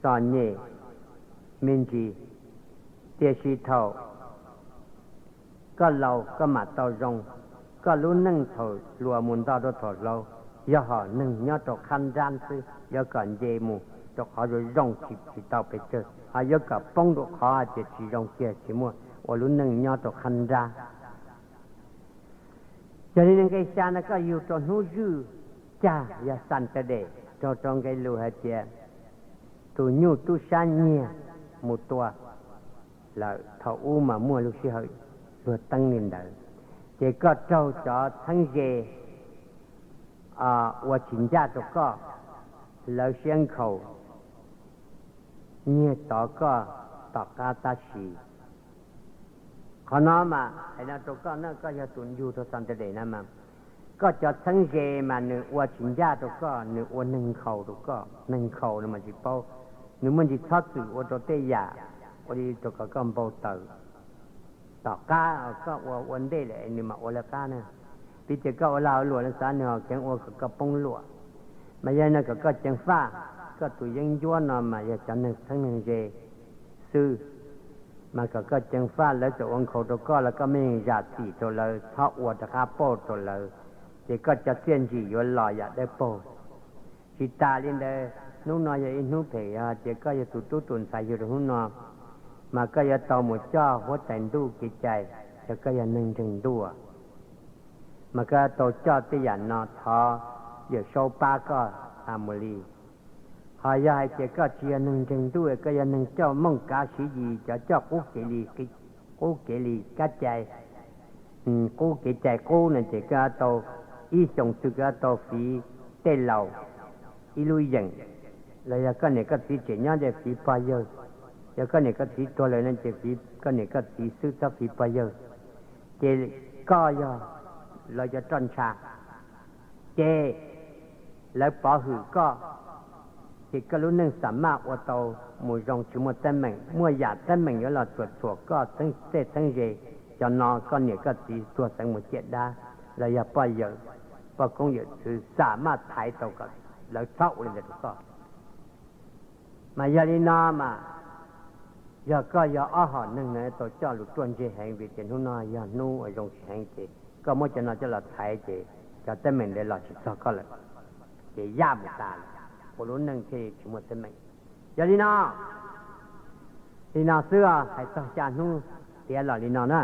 txom nyem me ntsis, tiam sis thaum koj laus koj mam tau zoo. Koj lub neej thaum hluas mus nto rau thaum hlau, yog hom neeg nyob rau qhab nrab xwb, yuav kom nce mus rau qhov zoo zoo tsis tau pes tsawg, ho yuav kom poob rau qhov hais tias tsis zoo kiag tsis muaj, ua lub neej nyob rau qhab nrab. Yog li nqe xya no koj yug rau hnub zwj cag yog Saturday, raug rau nqe lus hais tias tus nyuj tub sab nyiag mus tua lawm, thaum ub mas muaj lub sij hawm luag teeb li ntawd, ces koj raug cov txheeb ze ua tsis ncaj rau koj, lawv siab nkhaus nyiag tov koj tom qab tab sis Qhov no mas hais no rau koj na, koj yog tus yug rau Saturday na mas, koj cov txheeb ze mas nws ua tsis ncaj rau koj, nws ua neeg nkhaus rau koj. Neeg nkhaus no mas tsis paub, nws muaj ntsis txhob txwm ua rau tej yam ua li rau kom koj npau taws. Tom qab koj ua ua ntej lawm nws mam ua lawv qab na. Piv tias koj ua lag ua luam no xav nws ho kheev ua kom koj poob luam. Mas yog no kom koj ceev faj, koj tus yeeb ncuab no mas yog cov neeg txheeb neeg ze xwb. Mas kom koj ceev faj, lawv txawm ua nkhaus rau koj los koj mej zam txim rau lawv, txhob ua rov qab pauj rau lawv, ces koj cov txiaj ntsig yuav los yam dawb paug. Tsis tas li ntawd, hnub no yog ib hnub phem, yog hais tias koj yog tus tub tus ntxhais yug rau hnub no, mas koj yuav tau mus coj huab tais ntuj kev cai, yog koj yog neeg nreeg ntuj, mas koj yuav tau coj tej yam no, thov Yawm Saub pab koj tas mus li. Ho yog hais tias koj tsis yog neeg nreeg ntuj, koj yog neeg coj mooj kav siv yis, cov coj qub kev li, qub kev li kab cai, qub kev cai qub no ces koj yuav tau, ib xyoos twg koj yuav tau fiv tej laus ib lub yeem, los yog koj niam koj txiv tseem nyob ces fiv pog yawg. Yog koj niam koj txiv tuag lawm no ces fiv koj niam koj txiv xwb, txhob fiv pog yawg. Ces koj yog lawv cov roj ntsha, ces lawv pov hwm koj, ces koj lub neej xam maj ua tau mus zoo tsis muaj teeb meem. Muaj yam teeb meem yuav los txuam txhuam koj tej txheeb ze, cov no koj niam koj txiv tuag txeev mus ciaj dab, los yog poj yawm, poj koob yawm txwv xam maj thaiv tau kom lawv txhob ua li ntawd rau koj. Mas yog li no mas, yog koj yog ob hom neeg no tau coj lus ruaj ntseg heev, vim tias hnub no yog hnub uas zoo tsis heev, ces koj muab cov no coj los thaiv ces cov teeb meem ntawd los tsis txog koj lawm, ces yaj mus tas, ua lub neej thiaj tsis muaj teeb meem. Yog li no, li no xwb, hais txog xya hnub tiav los li no na.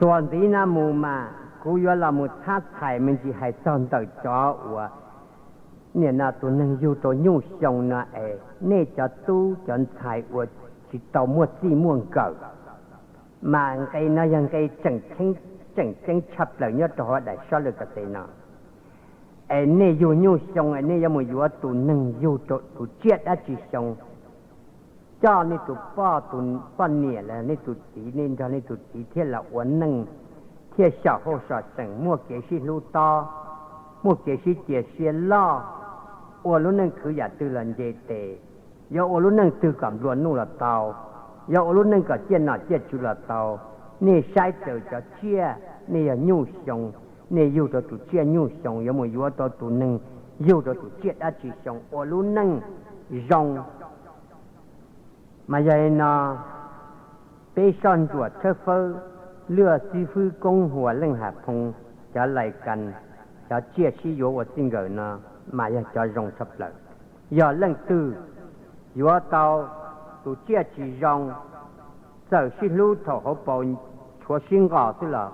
Txuas ntxiv no mus mas kuv yuav los mus txhab txhais me ntsis hais txog ntawm cov uas nim no tus neeg yug rau nyuj xyoo no es nej cov tub cov ntxhais uas tsis tau muaj txij muaj nkawm, mas nqe no yog nqe tseem ceeb tshaj plaws nyob rau hauv daim sab laj kas xes no. Es nej yug nyuj xyoo es nej yuav mus yuav tus neeg yug rau tus tsiaj dab tsi xyoo, coj nej tus poj, tus poj niam los nej tus txiv, nej nrog nej tus txiv thiab los ua neej, thiaj xyaum hauj xyaum seem, muaj kev sib hlub tob, muaj kev sib cia siab loj, ua lub neej khwv yam twg los nce tes, yuav ua lub neej twg kom nplua nuj los tau, yuav ua lub neej kom ciaj nom ciaj tswv los tau. Nej saib raws cov tsiaj, nej yog nyuj xyoo, nej yug rau tus tsiaj nyuj xyoo, yuav mus yuav tau tus neeg yug rau tus tsiaj dab tsi xyoo ua lub neej zoo. Mas yog li no, peb soj ntsuam tshawb fawb, luaj xib fwb koob huas leej ham phoo, cov lais kas, cov tsiaj sib yuav ua txij nkawm no mas yog cov zoo tshaj plaws. Yog leej twg yuav tau tus tsiaj tsis zoo, txawm sib hlub thaum hauv paus tshuav sib nqos xwb los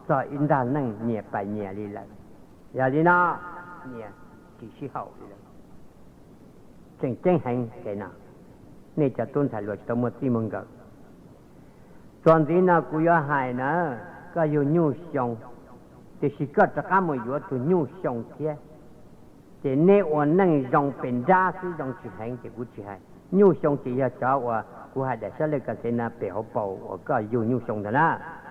txog ib nrag neej nyias pais nyias li lawm. Yog li no, nyias tsis sib haum li lawm. Tseem ceeb heev kev no, nej cov tub ntxhais hluas tsis tau muaj txij muaj nkawm. Txuas ntxiv no kuv yuav hais na, koj yug nyuj xyoo, tiam sis koj rov qab mus yuav tus nyuj xyoo thiab, ces nej ua neej zoo pes nrab xwb, zoo tsis heev ces kuv tsis hais. Nyuj xyoo ces yog cov uas kuv hais daim sab laj kas xes no pem hauv paus uas koj yug nyuj xyoo ntawd na,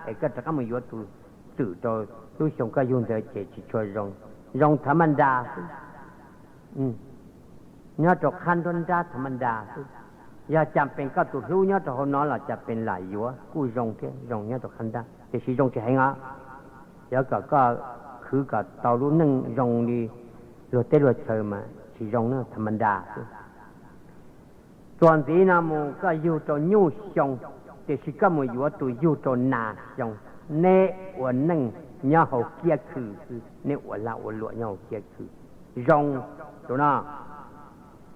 es koj rov qab mus yuav tus txwm rau lub xyoo koj yug ntawd ces tsis tshua zoo, zoo thav maj nras xwb, nyob rau qhab nruab nrab thav maj nras xwb. Yog cas pes koj tus hlub nyob rau hauv no los cas pes lam yuav kuj zoo thiab, zoo nyob rau qhab nrab, tiam sis zoo tsis heev os. Yog kom koj khwv kom tau lub neej zoo li luag teb luag chaw mas tsis zoo na, thav maj nras xwb. Txuas ntxiv no mus koj yug rau nyuj xyoo, tiam sis koj mus yuav tus yug rau nas xyoo, neb ua neej nyob hauv kiab khw xwb, neb ua lag ua luam nyob hauv kiab khw. Zoo, tus no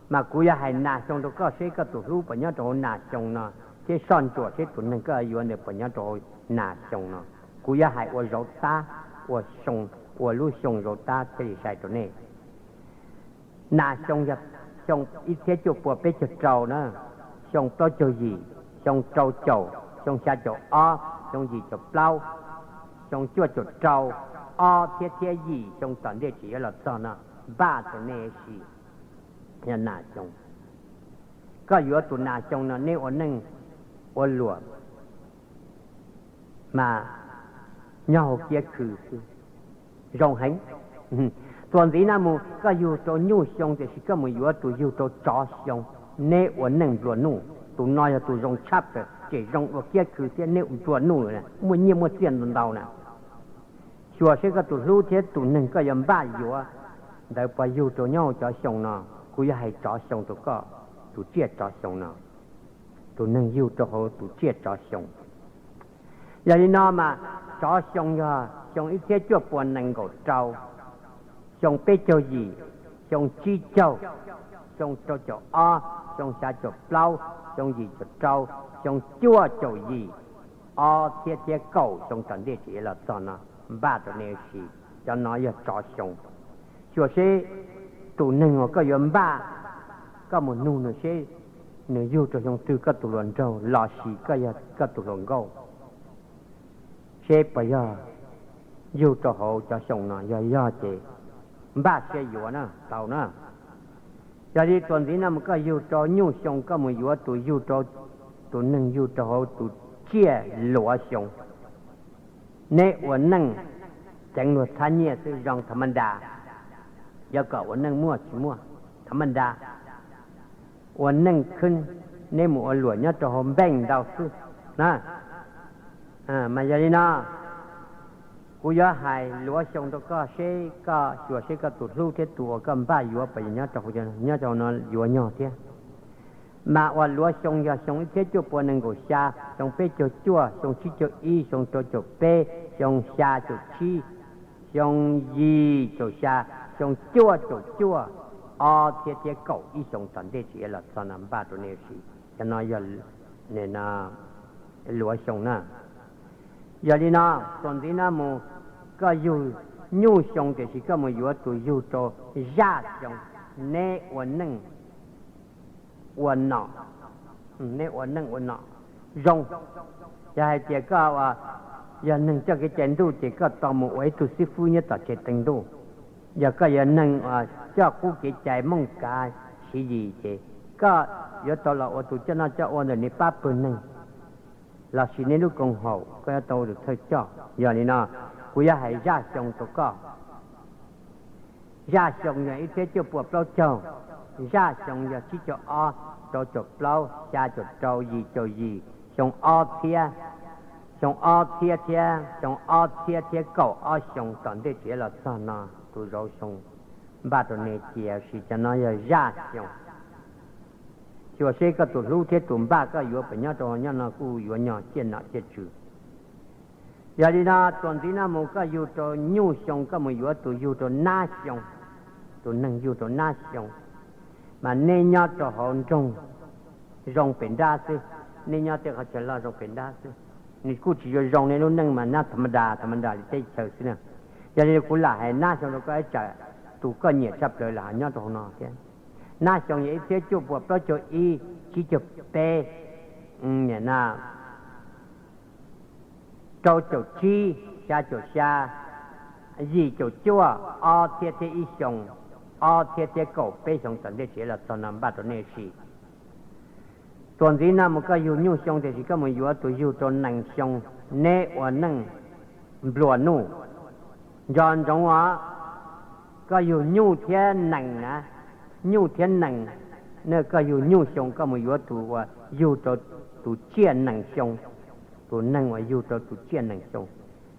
mas kuv yuav hais nas xyoo rau koj seb koj tus hlub puas nyob rau hauv nas xyoo no, thiab soj ntsuam seb tus neeg koj yuav ntawd puas nyob rau hauv nas xyoo no. Kuv yuav hais ua zauv tab, ua xyoo, ua lub xyoo zauv tab thiaj li sai rau nej. Nas xyoo yog xyoo ib txhiab cuaj pua peb caug rau na, xyoo plaub caug yim, xyoo rau caum, xyoo xya caum ob, xyoo yim caum plaub, xyoo cuaj caum rau, ob txhiab thiab yim xyoo tom ntej tseem yuav los txog no, npaj rau nej ua si. Yog nas xyoo, koj yuav tus nas xyoo no neb ua neej ua luam mas nyob hauv kiab khw xwb, zoo heev. Txuas ntxiv no mus koj yug rau nyuj xyoo, tiam sis koj mus yuav tus yug rau tsov xyoo, neb ua neej nplua nuj. Tus no yog tus zoo tshaj plaws, tseem zoo dua kiab khw thiab neb nplua nuj lawm, muaj nyiaj muaj txiaj ntau ntau na. Xyuas seb koj tus hlub thiab tus neeg koj yuav npaj yuav ntawd puas yug rau nyob hauv cov xyoo no. Kuv yuav hais tsov xyoo rau koj, tus tsiaj tsov xyoo no, tus neeg yug rau hauv tus tsiaj tsov xyoo. Yog li no mas tsov xyoo yog xyoo ib txhiab cuaj pua nees nkaum rau, xyoo peb caug yim, xyoo tsib caug, xyoo rau caum ob, xyoo xya caum plaub, xyoo yim caum rau, xyoo cuaj caum yim, ob txhiab thiab kaum xyoo tom ntej tseem yuav los txog no, npaj rau nej ua si. Cov no yog tsov xyoo. Xyuas seb tus neeg uas koj yuav npaj, koj mus nug nws seb nws yug rau xyoo twg koj tus hluas nraug los sis koj yog koj tus hluas nkauj, seb puas yog yug rau hauv cov xyoo no. Yog yog ces npaj siab yuav na, tau na. Yog li txuas ntxiv no mus koj yug rau nyuj xyoo, koj mus yuav tus yug rau, tus neeg yug rau hauv tus tsiaj luav xyoo. Neb ua neej ceev luag txhab nyiaj xwb, zoo tham ma das. Yuav kom ua neej muaj tsis muaj, tham ma das. Ua neej khwb, neb mus ua luam nyob rau hauv npeej ntau xwb na. Mas yog li no, kuv yuav hais luav xyoo rau koj seb koj xyuas seb koj tus hlub thiab tus uas koj npaj yuav puas nyob rau, nyob rau no yuav nyog thiab. Mas uas luav xyoo yog xyoo ib txhiab cuaj pua nees nkaum xya, xyoo peb caug cuaj, xyoo tsib caug ib, xyoo rau caum peb, xyoo xya caum tsib, xyoo yim caum xya, xyoo cuaj caum cuaj, ob txhiab thiab kaum ib xyoo tom ntej tseem yuav los txog no, npaj rau nej ua si. Cov no yog luav xyoo na. Yog li no, txuas ntxiv no mus, koj yug nyuj xyoo tiam sis koj mus yuav tus yug rau zaj xyoo, neb ua neej ua nom, neb ua neej ua nom zoo. Yog hais tias koj yog neeg coj kev cai ntuj ces koj tau mus ua ib tug xib fwb nyob tom tsev teev ntuj. Yog koj yog neeg coj qub kev cai mooj kav siv yis ces koj yuav tau los ua tus coj noj coj ua ntawm nej pab pawg neeg lossis nej lub koom haum, koj yuav tau ua tus thawj coj. Yog li no, kuv yuav hais zaj xyoo rau koj. Zaj xyoo yog ib txhiab cuaj pua plaub caug, zaj xyoo yog tsib caug ob, rau caum plaub, xya caum rau, yim caum yim, xyoo ob txhiab, xyoo ob txhiab thiab xyoo ob txhiab thiab kaum ob xyoo tom ntej tseem yuav los txog no, tus zauv xyoo npaj rau nej cia ua si. Cov no yog zaj xyoo. Xyuas seb koj tus hlub thiab tus npaj koj yuav puas nyob rau nyob no, kuj yuav nyog ciaj nom ciaj tswv. Yog li no, txuas ntxiv no mus koj yug rau nyuj xyoo, koj mus yuav tus yug rau nab xyoo, tus neeg yug rau nab xyoo, mas neb nyob rau hauv nroog zoo pem nrab xwb, neb nyob tej qhov chaw loj zoo pem nrab xwb. Nws kuj tsis yuav zoo, nej lub neej mas nab tham ma das tham ma das li teb chaws xwb na. Yog li kuv lam hais nab xyoo rau koj ib tsam tus koj nyiam tshaj plaws lam hais nyob rau hauv no thiab. Nab xyoo yog ib txhiab cuaj pua plaub caug ib, tsib caug peb, niam na, rau caum tsib, xya caum xya, yim caum cuaj, ob txhiab thiab ib xyoo, ob txhiab thiab kaum peb xyoo tom ntej tseem yuav los txog no, npaj rau nej ua si. Txuas ntxiv no mus koj yug nyuj xyoo tiam sis koj mus yuav tus yug rau nees xyoo, neb ua neej nplua nuj. Nco ntsoov os, koj yug nyuj thiab nees na, nyuj thiab nees, koj yug nyuj xyoo koj mus yuav tus uas yug rau tus tsiaj nees xyoo, tus neeg uas yug rau tus tsiaj nees xyoo,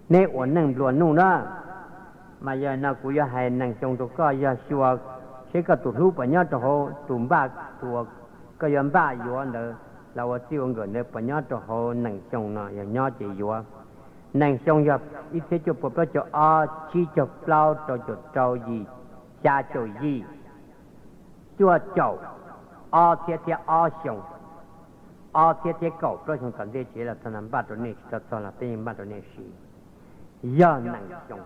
neb ua neej nplua nuj na. Mas yog no kuv yuav hais nees xyoo rau koj, yog xyuas seb koj tus hlub puas nyob rau hauv, tus npaj, tus uas koj yuav npaj yuav ntawd los ua txij ua nkawm ntawd puas nyob rau hauv nees xyoo no? Yog nyob ces yuav. Nees xyoo yog ib txhiab cuaj pua plaub caug ob, tsib caug plaub, rau caum rau, yim, xya caum yim, cuaj caum ob txhiab thiab ob xyoo, ob txhiab thiab kaum plaub xyoo tom ntej tsev los txog no npaj rau nej tsis tau txog los peb yeej npaj rau nej siv. Yog nees xyoo,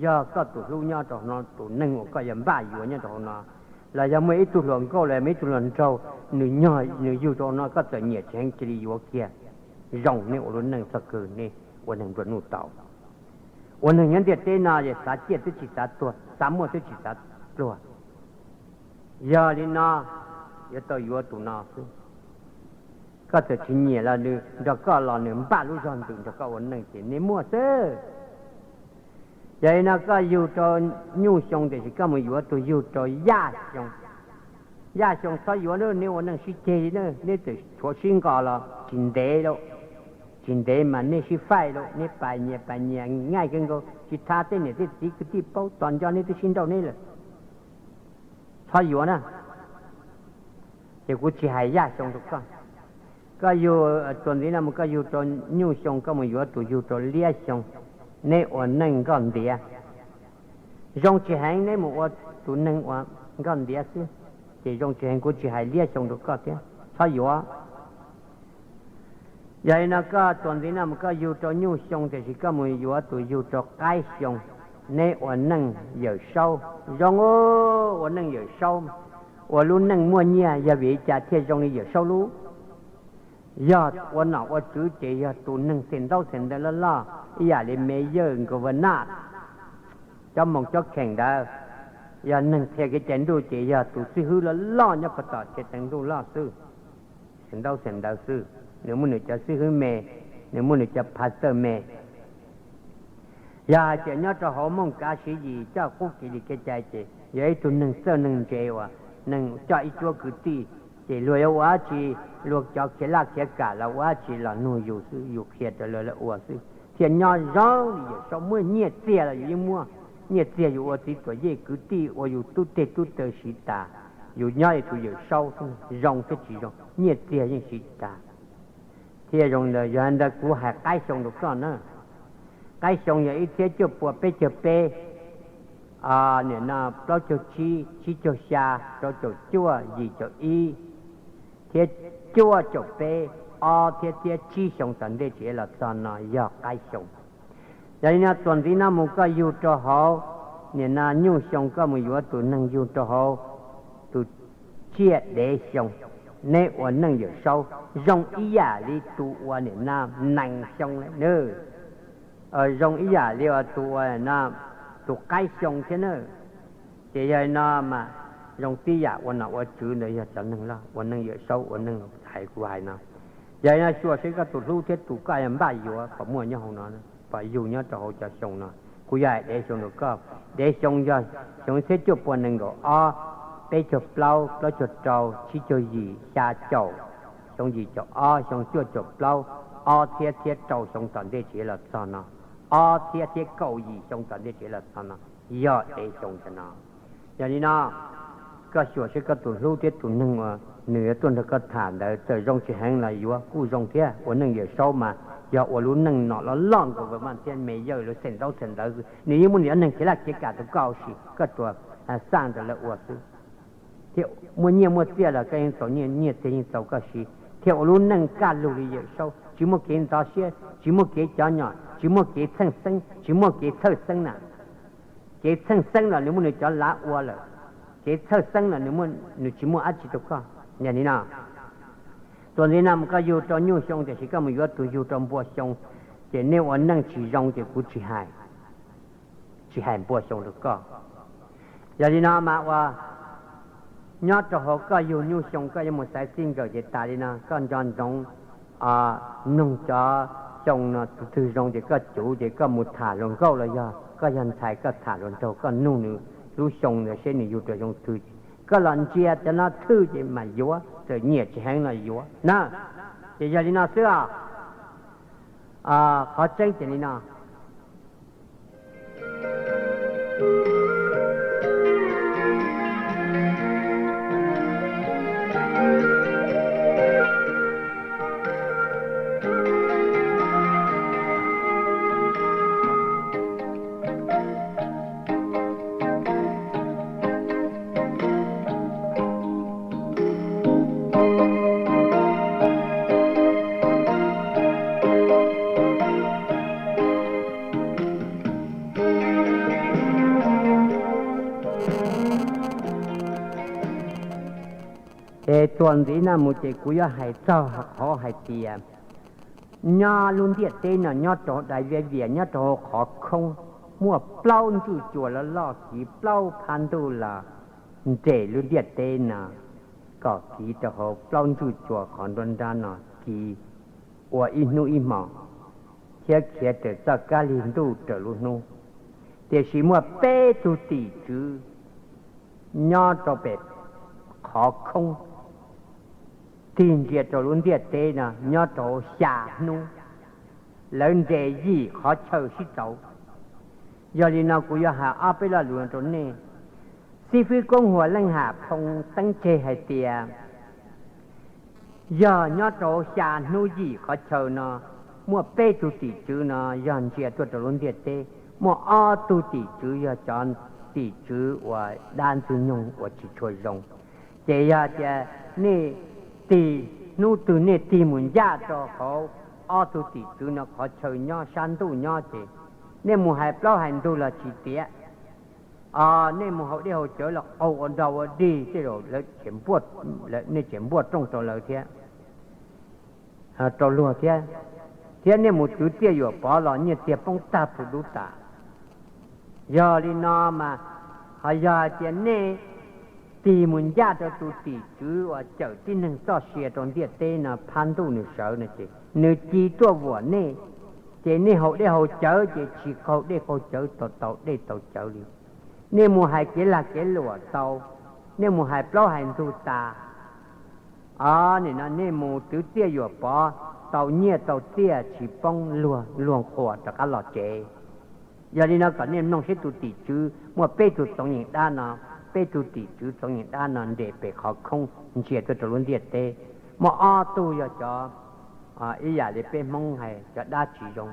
yog koj tus hlub nyob rau hauv no, tus neeg uas koj yuav npaj yuav nyob rau hauv no, los yog muaj ib tug hluas nkauj los yog muaj ib tug hluas nraug, nws nyob nws yug rau hauv no koj txawm nyiam tsis heev cia li yuav kiag. Zoo, nej ua lub neej txog kawg nej ua neeg nplua nuj tau. Ua neeg nyob ntiaj teb no es xav ciaj twb tsis xav tuag, xav muaj twb tsis xav pluag. Yog li no, yuav tau yuav tus no xwb. Koj txawm tsis nyiam los nws nrog koj los nws npaj lub zog ntws nrog koj ua neej ces nej muaj xwb. Yog li no koj yug rau nyuj xyoo tiam sis koj mus yuav tus yug rau yaj xyoo. Yaj xyoo txhob yuav lawm, nej ua neej sib ceg li na, nej txawm tshuav sib nqos los tsis ntev lawm. Tsis ntev mas nej sib faij lawm, nej pas nyias pas nyias nqaij kawg nkaus, tsis tas tej niam tej txiv kwv tij paub, tos nco nej twb sib nrauj nej lawm. Txhob yuav na. Ces kuv tsis hais yaj xyoo rau koj. Koj yug, txuas ntxiv no mus koj yug rau nyuj xyoo, koj mus yuav tus yug rau liab xyoo, neb ua neej nkoj ntiav. Zoo tsis heev neb mus ua tus neeg uas nkoj ntiav xwb, ces zoo tsis heev, kuv tsis hais liab xyoo rau koj thiab, txhob yuav. Yog li no koj txuas ntxiv no mus koj yug rau nyuj xyoo tiam sis koj mus yuav tus yug rau qaib xyoo, neb ua neej Yawm Saub. Zoo, ua neej Yawm Saub, ua lub neej muaj nyiaj yog vim li cas thiaj zoo li Yawm Saub lub? Yog ua nom ua tswv ces yog tus neeg xeem ntaub xeem ntawv loj loj ib yam li me yawg governor, cov moos cov kheem ntawd. Yog neeg qhia kev cai ntuj ces yog tus xib hwb loj loj nyob puag tom kev teev ntuj loj xwb, xeem ntaub xeem ntawv xwb. Nws muaj nws cov xib hwb me, nws muaj nws cov pastor me. Yog hais tias nyob rau hauv Mooj Kav Siv Yim coj qub kev li kev cai ces yog ib tug neeg txawj neeg ntse uas neeg coj ib cuab kwv tij, ces luag yuav ua dab tsi, luag cov khiav laj khiav kam los ua dab tsi los nug yus xwb, yus qhia rau lawv lawv ua xwb, thiaj nyob zoo li Yawm Saub. Muaj nyiaj txiag los yus yeej muaj nyiaj txiag, yus ua txiv tuam yej kwv tij ua yus tub teg tub taw siv tas, yus nyob li tus Yawm Saub xwb, zoo thiab tsis zoo nyiaj txiag yeej siv tas. Thiaj zoo ntawd, yog li ntawd kuv hais qaib xyoo rau koj na. Qaib xyoo yog ib txhiab cuaj pua peb caug peb, nim no plaub caug tsib, tsib caug xya, rau caum cuaj, yim caum ib, thiab cuaj caum peb, ob txhiab thiab tsib xyoo tom ntej tsev los txog no yog qaib xyoo. Yog li no txuas ntxiv no mus koj yug rau hauv nim no nyuj xyoo, koj mus yuav tus neeg yug rau hauv tus tsiaj dev xyoo, neb ua neej Yawm Saub, zoo ib yam li tus uas nim no nees xyoo lawm na. Zoo ib yam li tus uas nim no tus qaib xyoo thiab na. Ces yog li no mas zoo tib yam ua nom ua tswv ntawd yog cov neeg loj, ua neej Yawm Saub, ua neej hais kuv hais no. Yog li no xyuas seb koj tus hlub thiab tus koj yuav npaj yuav puas muaj nyob hauv no, puas yug nyob rau hauv cov xyoo no. Kuv yog hais dev xyoo rau koj. Dev xyoo yog xyoo ib txhiab cuaj pua nees nkaum ob, peb caug plaub, plaub caug rau, tsib caug yim, xya caum, xyoo yim caum ob, xyoo cuaj caum plaub, ob txhiab thiab rau xyoo tom ntej tsev los txog no, ob txhiab thiab kaum yim xyoo tom ntej tsev los txog no, yog dev xyoo cov no. Yog li no, koj xyuas seb koj tus hlub thiab tus neeg uas nws yuav tuaj nrog koj tham ntawd txawm zoo tsis heev los yuav kuj zoo thiab. Ua neej Yawm Saub mas yog ua lub neej nom loj loj nkaus vaj thiab me yawg lawv xeem ntaub xeem ntawv, nws yeej muaj nws cov neeg khiav laj khiav kam rau koj ua si, koj tsuas xaj rau lawv ua xwb. Thiab muaj nyiaj muaj txiaj los koj yeej txaus, nyiaj txiag yeej txaus koj siv, thiab ua lub neej kaj lug li Yawm Saub, tsis muaj kev ntxhov siab, tsis muaj kev cov nyom, tsis muaj kev txheej xeeb, tsis muaj kev txhawj xeeb na. Kev txheej xeeb los nws muaj nws cov lav ua lawm, kev txhawj xeeb los nws tsis muaj dab tsi rau koj. Yog li no, txuas ntxiv no mus koj yug rau nyuj xyoo tiam sis koj mus yuav tus yug rau npua xyoo, ces nej ua neej tsis zoo ces kuv tsis hais, tsis hais npua xyoo rau koj. Yog li no mas ua nyob rau hauv koj yug nyuj xyoo koj yuav mus xaiv txij nkawm ces tas li no, koj nco ntsoov nug cov xyoo no tus twg zoo ces koj cuv ces koj mus tham hluas nkauj los yog koj yog ntxhais koj tham hluas nraug koj nug nws lub xyoo ntawd seb nws yug rau xyoo twg ces koj los ntsia cov no thwj ces mam yuav, txawm nyiam tsis heev los yuav na. Ces yog li no xwb os. Qhov tseeb ces li no. Ces txuas ntxiv no mus ces kuv yuav hais txog qhov hais tias nyob lub ntiaj teb no nyob rau dai viav vias nyob rau hauv qhov khoob, muaj plaub ntsuj cua loj loj kiv plaub phab ntuj los nres lub ntiaj teb no, kom kiv rau hauv plaub ntsuj cua qhov nruab nrab no kiv ua ib hnub ib hmos, thiab khiav raws txoj kab lig ntuj raws lub hnub. Tiam sis muaj peb tug tim tswv nyob rau pem qhov khoob tig ntsia rau lub ntiaj teb no nyob rau xya hnub, lawv nres yim qhov chaw sib txaus. Yog li no kuv yuav hais ob peb lo lus no rau nej. Xib fwb Koob Huas Leej Ham phoo teeb tseg hais tias yog nyob rau xya hnub yim qhov chaw no, muaj peb tug tim tswv no yog ntsia tuaj rau lub ntiaj teb, muaj ob tug tim tswv yog cov tim tswv uas dab ntxwg nyoog uas tsis tshua zoo. Ces yog tias nej tig, hnub twg nej tig mus ncaj rau hauv ob tug tim tswv no qhov chaw nyob sab ntuj nyob ces nej mus hais plaub hais ntug los tsis tiav. Nej mus haus dej haus cawv los qaug ua nrog ua dig tej zaum nej tseem npuaj rooj rau lawv thiab, rau luag thiab, thiab nej mus twv txiaj yuam pov los nyiaj txiag poob tag plhu dub tas. Yog li no mas, ho yog hais tias nej tig mus ncaj rau tus tim tswv uas cawm tib neeg txoj sia rau ntiaj teb no phab ntuj nws sawv no ces nws ci tuaj vuam nej, ces nej haus dej haus cawv ces tsis qaug dej qaug cawv, tau tau dej tau cawv li. Nej mus hais kev lag kev luam tau, nej mus hais plaub hais ntug tas, o, nim no nej mus twv txiaj yuam pov tau nyiaj tau txiaj tsis poob, luag luag nqhuas rov qab los tsev. Yog li no kom nej mloog seb tus tim tswv muaj peb tug txoov yeem dab no, peb tug tim tswv txoov yeem dab no nres pem qhov khoob ntsia tuaj rau lub ntiaj teb. Muaj ob tug yog cov ib yam li peb Hmoob hais cov dab tsis zoo,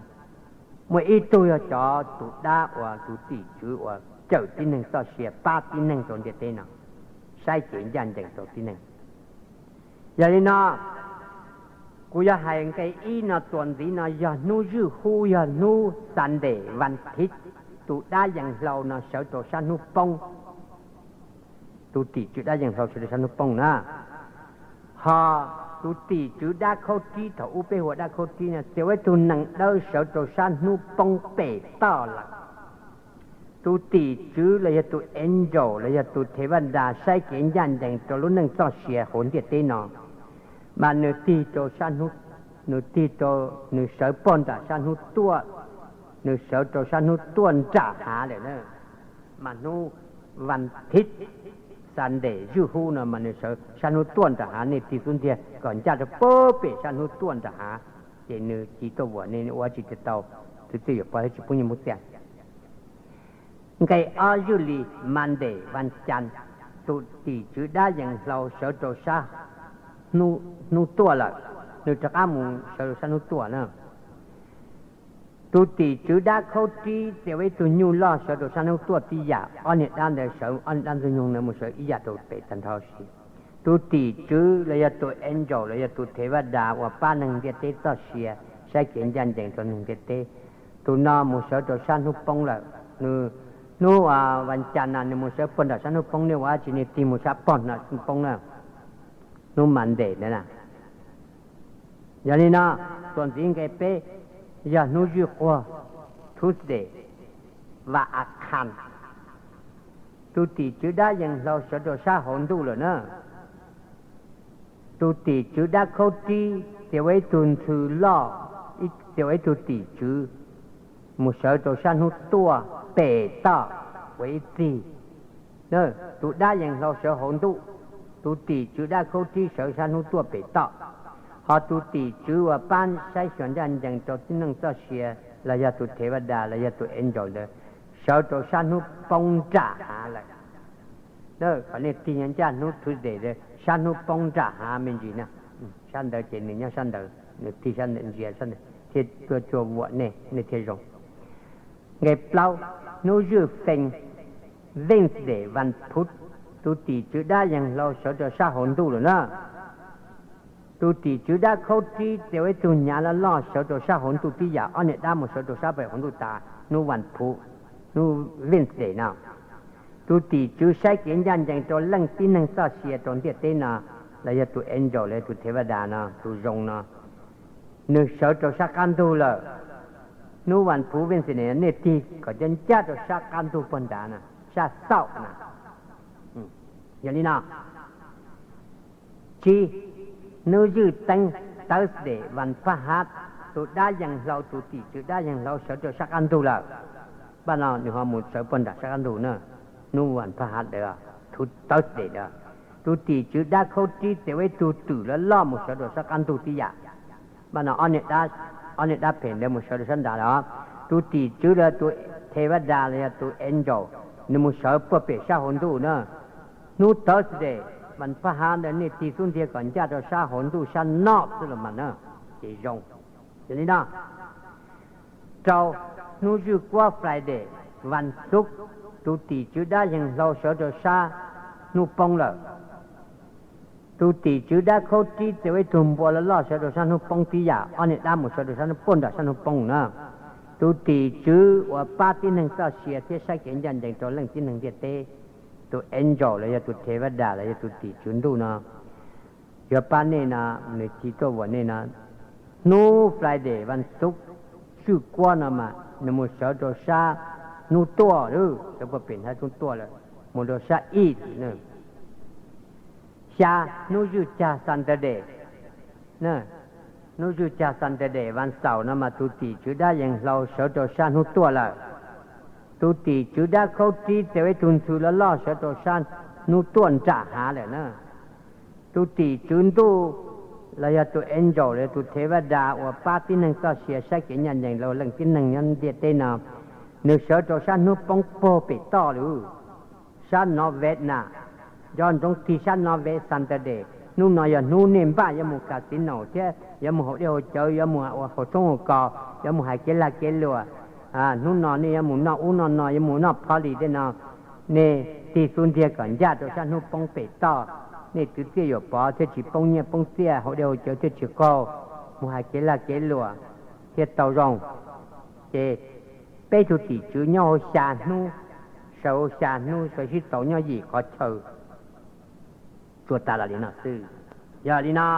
muaj ib tug yog cov tus dab uas tus tim tswv uas cawm tib neeg txoj sia pab tib neeg rau ntiaj teb no, saib kev ncaj ncees rau tib neeg. Yog li no, kuv yuav hais nqe ib no txuas ntxiv no yog hnub zwj hub, yog hnub Sunday, vas thiv, tus dab yees hlau no sawv rau sab hnub poob. Tus tim tswv dab yees hlau sawv rau sab hnub poob na. Ho tus tim tswv dab khaub rib, thaum ub peb hu ua dab khaub rib no, txiav ua ib tug nees dawb sawv rau sab hnub poob pem toj lawm. Tus tim tswv los yog tus angel los yog tus thevadas saib kev ncaj ncees rau lub neej txoj sia hauv ntiaj teb no, mas nws tig rau sab hnub, nws tig rau, nws sawv pog nram sab hnub tuaj, nws sawv rau sab hnub tuaj nram hav lawm na. Mas hnub vas thiv, Sunday, zwj hub no mas nws sawv sab hnub tuaj nram hav, nej tig xub ntiag kom ncaj rau pem sab hnub tuaj nram hav, ces nws ci tuaj vuam nej ua tsis tau twv txiaj yuam pov thiab tsis poob nyiaj poob txiaj. Nqe ob, zwj li Monday, vas cas, tus tim tswv dab yees hlau sawv rau sab hnub tuaj lawm, nws rov qab mus sawv rau sab hnub tuaj na. Tus tim tswv dab khaub rib txiav ua ib tug nyuj loj sawv rau sab hnub tuaj tib yam, ob niag dab ntawd sawv, ob niag dab ntxwg nyoog ntawd mus sawv ib yam rau pem tag nrho huv si. Tus tim tswv los yog tus angel los yog tus thevadas uas pab neeg ntiaj teb txoj sia, saib kev ncaj ncees rau neeg ntiaj teb, tus no mus sawv rau sab hnub poob lawm. Nws, hnub vas cas na nws mus sawv pog nram sab hnub poob, nej ua dab tsi nej tig mus sab pog nram hnub poob na, hnub Monday ntawd na. Yog li no, txuas ntxiv nqe peb, yog hnub zwj quag, Tuesday, vas a khas, tus tim tswv dab yees hlau sawv rau sab hauv ntuj lawm na. Tus tim tswv dab khaub rib txiav ua ib tug ntxhw loj, txiav ua ib tug tim tswv mus sawv rau sab hnub tuaj pem toj ua ib txhis. Tus dab yees hlau sawv hauv ntuj, tus tim tswv dab khaub rib sawv sab hnub tuaj pem toj. Ho tus tim tswv uas pab saib xyuas ncaj ncees rau tib neeg txoj sia los yog tus thevadas los yog tus angel ntawd sawv rau sab hnub poob nram hav lawm. Kom nej tig nyob ncaj hnub Tuesday, sab hnub poob nram hav me ntsis na. Sab ntawd ces nws nyob sab ntawd, nws tig sab ntawd ntsia sab ntawd thiaj tuaj cua vuam nej, nej thiaj zoo. Nqe plaub, hnub zwj fees, Wednesday, vas phuv, tus tim tswv dab yees hlau sawv rau sab hauv ntuj lawm na. Tus tim tswv dab khaub rib txiav ua ib tug hnyav loj loj sawv rau sab hauv ntuj tib yam, ob niag dab mus sawv rau sab pem hauv ntuj tas hnub vas phuv, hnub Wednesday no. Tus tim tswv saib kev ncaj ncees rau leej tib neeg txoj sia rau ntiaj teb no, los yog tus angel los yog tus thevadas no, tus zoo no, nws sawv rau sab qab ntug lawm. Hnub vas phuv Wednesday nej tig kom ncaj ncaj rau sab qab ntug puag nrad na, sab south na. Yog li no, tsib, hnub zwj teeb Thursday vas phaj hab, tus dab yees hlau, tus tim tswv dab yees hlau sawv rau sab qab ntug lawm. Npaj no nws ho mus sawv puag nram sab qab ntug na. Hnub vas phaj hab ntawd, hnub Thursday ntawd, tus tim tswv dab khaub rib txawm ua ib tug twm loj loj mus sawv rau sab qab ntug tib yam. Npaj no ob niag dab phem ntawd mus sawv rau sab nrad os. Tus tim tswv los tus thevadas los yog tus angel, nws mus sawv puag pem sab hauv ntuj na. Hnub Thursday vas phaj hab ntawd nej tig xub ntiag kom ncaj rau sab hauv ntuj sab north xwb los mas na, ces zoo. Yog li no, rau, hnub zwj kuab Friday vas xuv, tus tim tswv dab yees hlau sawv rau sab hnub poob lawm. Tus tim tswv dab khaub rib txawm ua ib tug npua loj loj sawv rau sab hnub poob tib yam, ob niag dab mus sawv rau sab hnub puag nram sab hnub poob na. Tus tim tswv uas pab tib neeg txoj sia thiab saib kev ncaj ncees rau leej tib neeg ntiaj teb, tus angel los yog tus thevadas los yog tus tim tswv ntuj no, yuav pab nej no, nws tig tuaj vuam nej no. Hnub Friday vas xuv, zwj kuab no mas nws mus sawv rau sab hnub tuaj lawm, sawv puag pem sab hnub tuaj lawm, mus rau sab east na. Xya, hnub zwj cag Saturday, hnub zwj cag Saturday vas xaum no mas tus tim tswv dab yees hlau sawv rau sab hnub tuaj lawm. Tus tim tswv dab khaub rib txawm ua ib tug ntxhw loj loj sawv rau sab hnub tuaj nram hav lawm na. Tus tim tswv ntuj los yog tus angel los yog tus thevadas uas pab tib neeg txoj sia saib kev ncaj ncees rau leej tib neeg nyob ntiaj teb no, nws sawv rau sab hnub poob puag pem toj lawm, sab northwest na. Nco ntsoov tig sab northwest Saturday. Hnub no yog hnub nej npaj yuav mus casino thiab yuav mus haus dej haus cawv, yuav mus ua haus tshoob haus kos, yuav mus hais kev lag kev luam. Hnub no nej yuav mus noj ub noj no, yuav mus noj party tej no, nej tig xub ntiag kom ncaj rau sab hnub poob pem toj, nej twv txiaj yuam pov thiaj tsis poob nyiaj poob txiaj, haus dej haus cawv thiaj tsis qaug, mus hais kev lag kev luam thiaj tau zoo. Ces peb tug tim tswv nyob hauv xya hnub, sawv hauv xya hnub, sawv sib tau nyob yim qhov chaw, tsuas tas los li no xwb. Yog li no,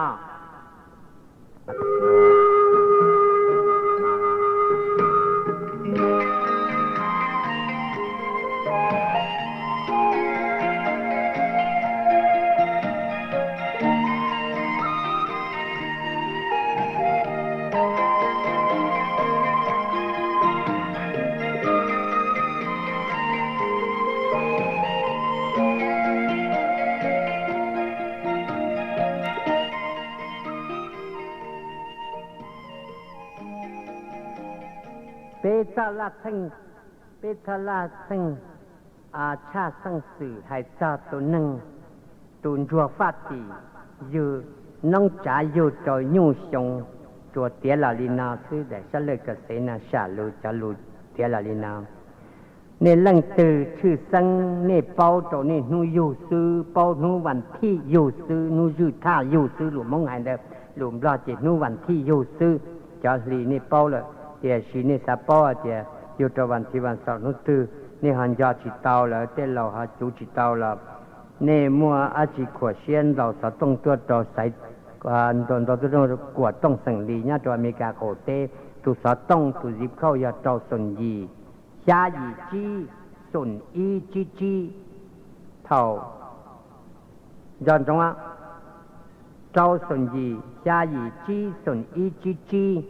peb txoj laj txheej, peb txoj laj txheej tshaj xeej xwm hais txog tus neeg, tus ntsuag faj tim yug noob tsav yug rau nyuj xyoo, tsuas tiav los li no xwb. Daim sab laj ka xev no sam lus cov lus tiav los li no. Nej leej twg tshwj xeeb nej paub rau nej hnub yug xwb, paub hnub vas thij yug xwb, hnub zwj thaj yug xwb, lus Hmoob hais ntawd, lus Nplog ces hnub vas thij yug xwb. Cov hlis nej paub lawm, tiam sis nej xav paub hais tias yug rau vas thiv vas xaum hnub twg, nej ho nco tsis tau lawm, tej laus ho cuv tsis tau los, nej muaj dab tsi khuam siab ntaus xov tooj tuaj rau xaiv, ntaus tuaj rau Kuam Tooj xeem Lis nyob rau Amelikas qaum teb. Tus xov tooj tus zip code yog rau xoom yim xya yim tsib xoom ib tsib tsib. Thaum, nco ntsoov, rau xoom yim xya yim tsib xoom ib tsib tsib.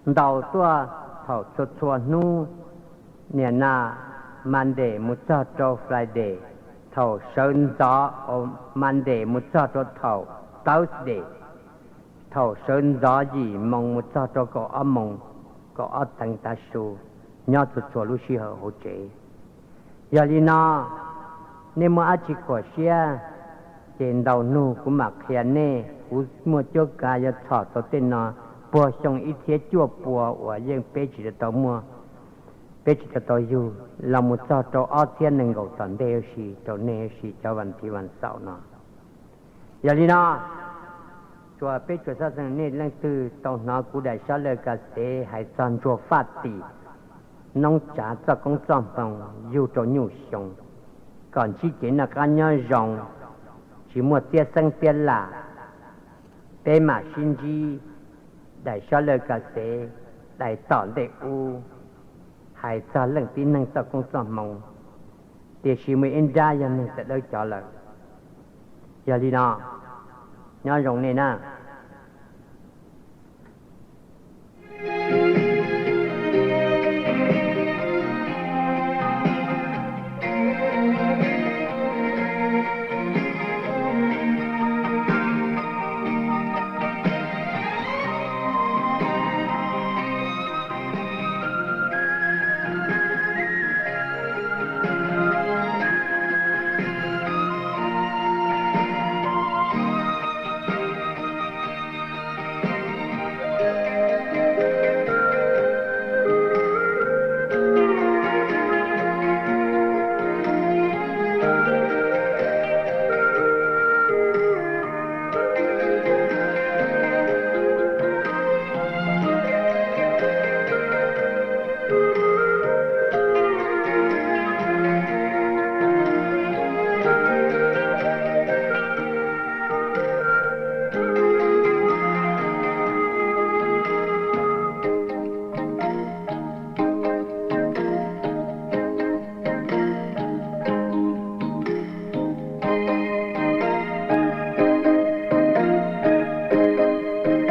Ntaus tuaj thaum txhua txhua hnub, niam na, Monday mus txog rau Friday, thaum sawv ntxov, Monday mus txog rau thaum Thursday, thaum sawv ntxov yim moos mus txog rau kaum ob moos, kaum ob teev tav su, nyob txhua txhua lub sij hawm hauv tsev. Yog li no, nej muaj dab tsi khuam siab, ces ntaus nug kuv mam qhia nej. Kuv muaj cuab kav yuav txhom tau tej no puag xyoo ib txhiab cuaj pua uas yeej peb tsis tau muaj, peb tsis tau tau yug los mus txog rau ob txhiab nees nkaum tom ntej huv si rau nej huv si cov vas thiv vas xaum no. Yog li no, tsuas peb tsuas xav xeeb nej leej twg tau hnov kuv daim sab laj ka xev hais txog ntsuag faj tim noob tsav txoj koob txoj hmoov yug rau nyuj xyoo, kom ntsib kev noj qab nyob zoo, tsis muaj txiab xeeb txiab lam, peb mam sib ntsib daim sob laj ka xev, daim tom ntej ub, hais txog leej tib neeg txoj koob txoj hmoov, tiam sis muaj ib nrab yog neeg tawv dawb cov lawm. Yog li no, nyob zoo nej na.